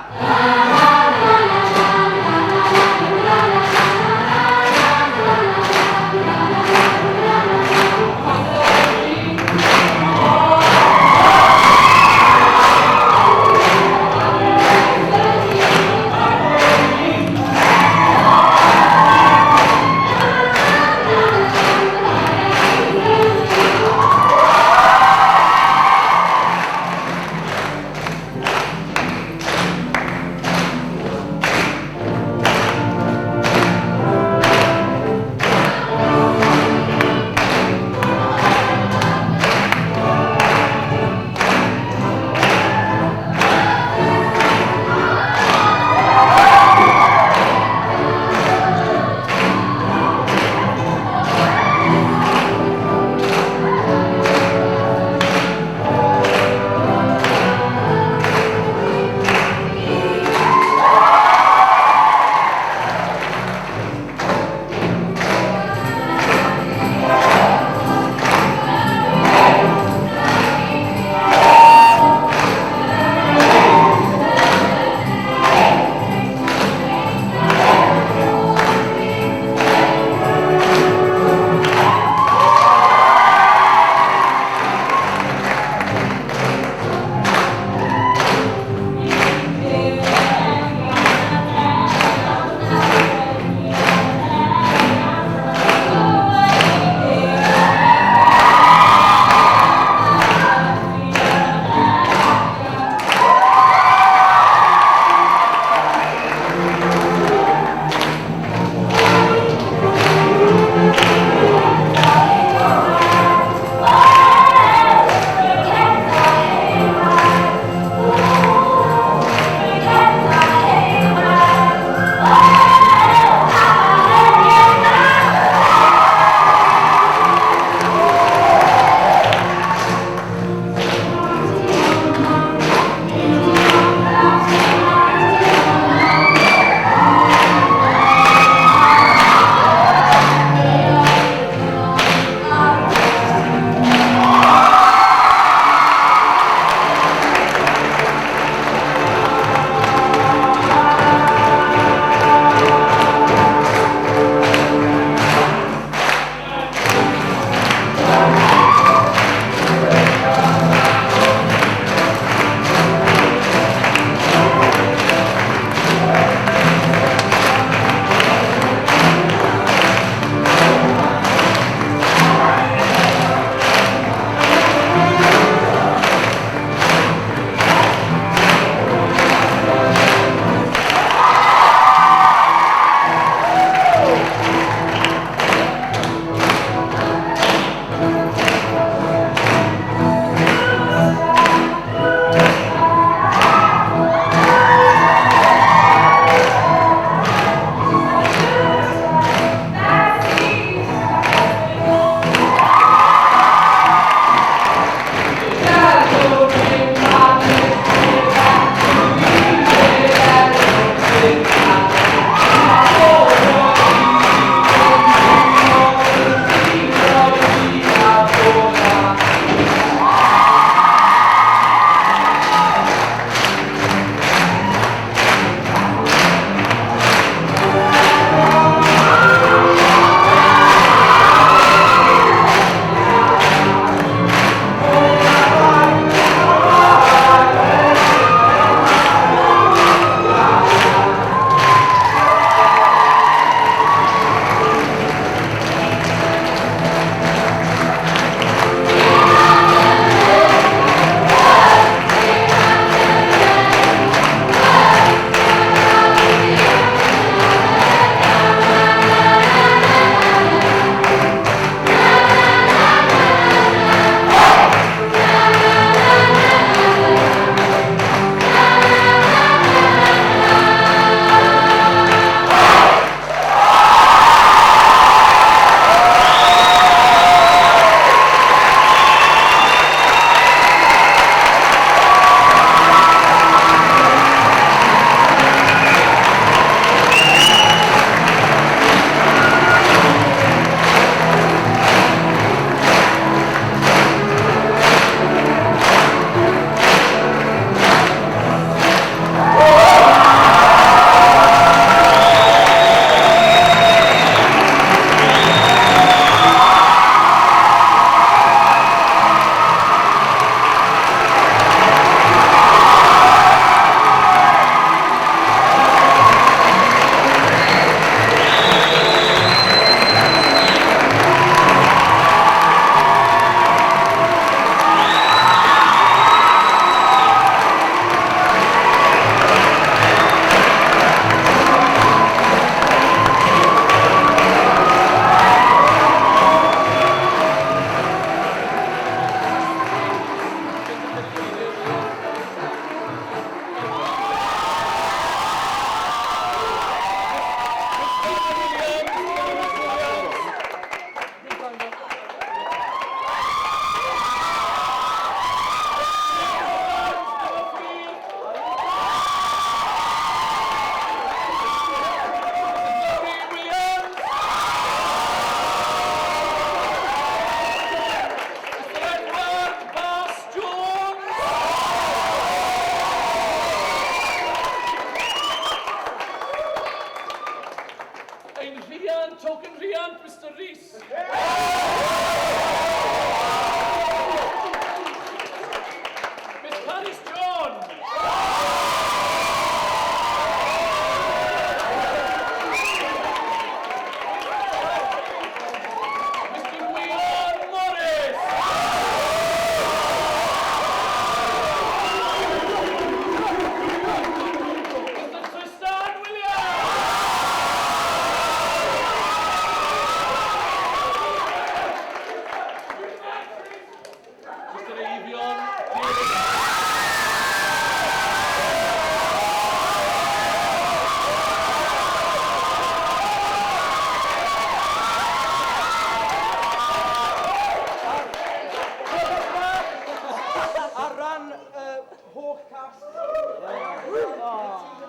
hoff cast.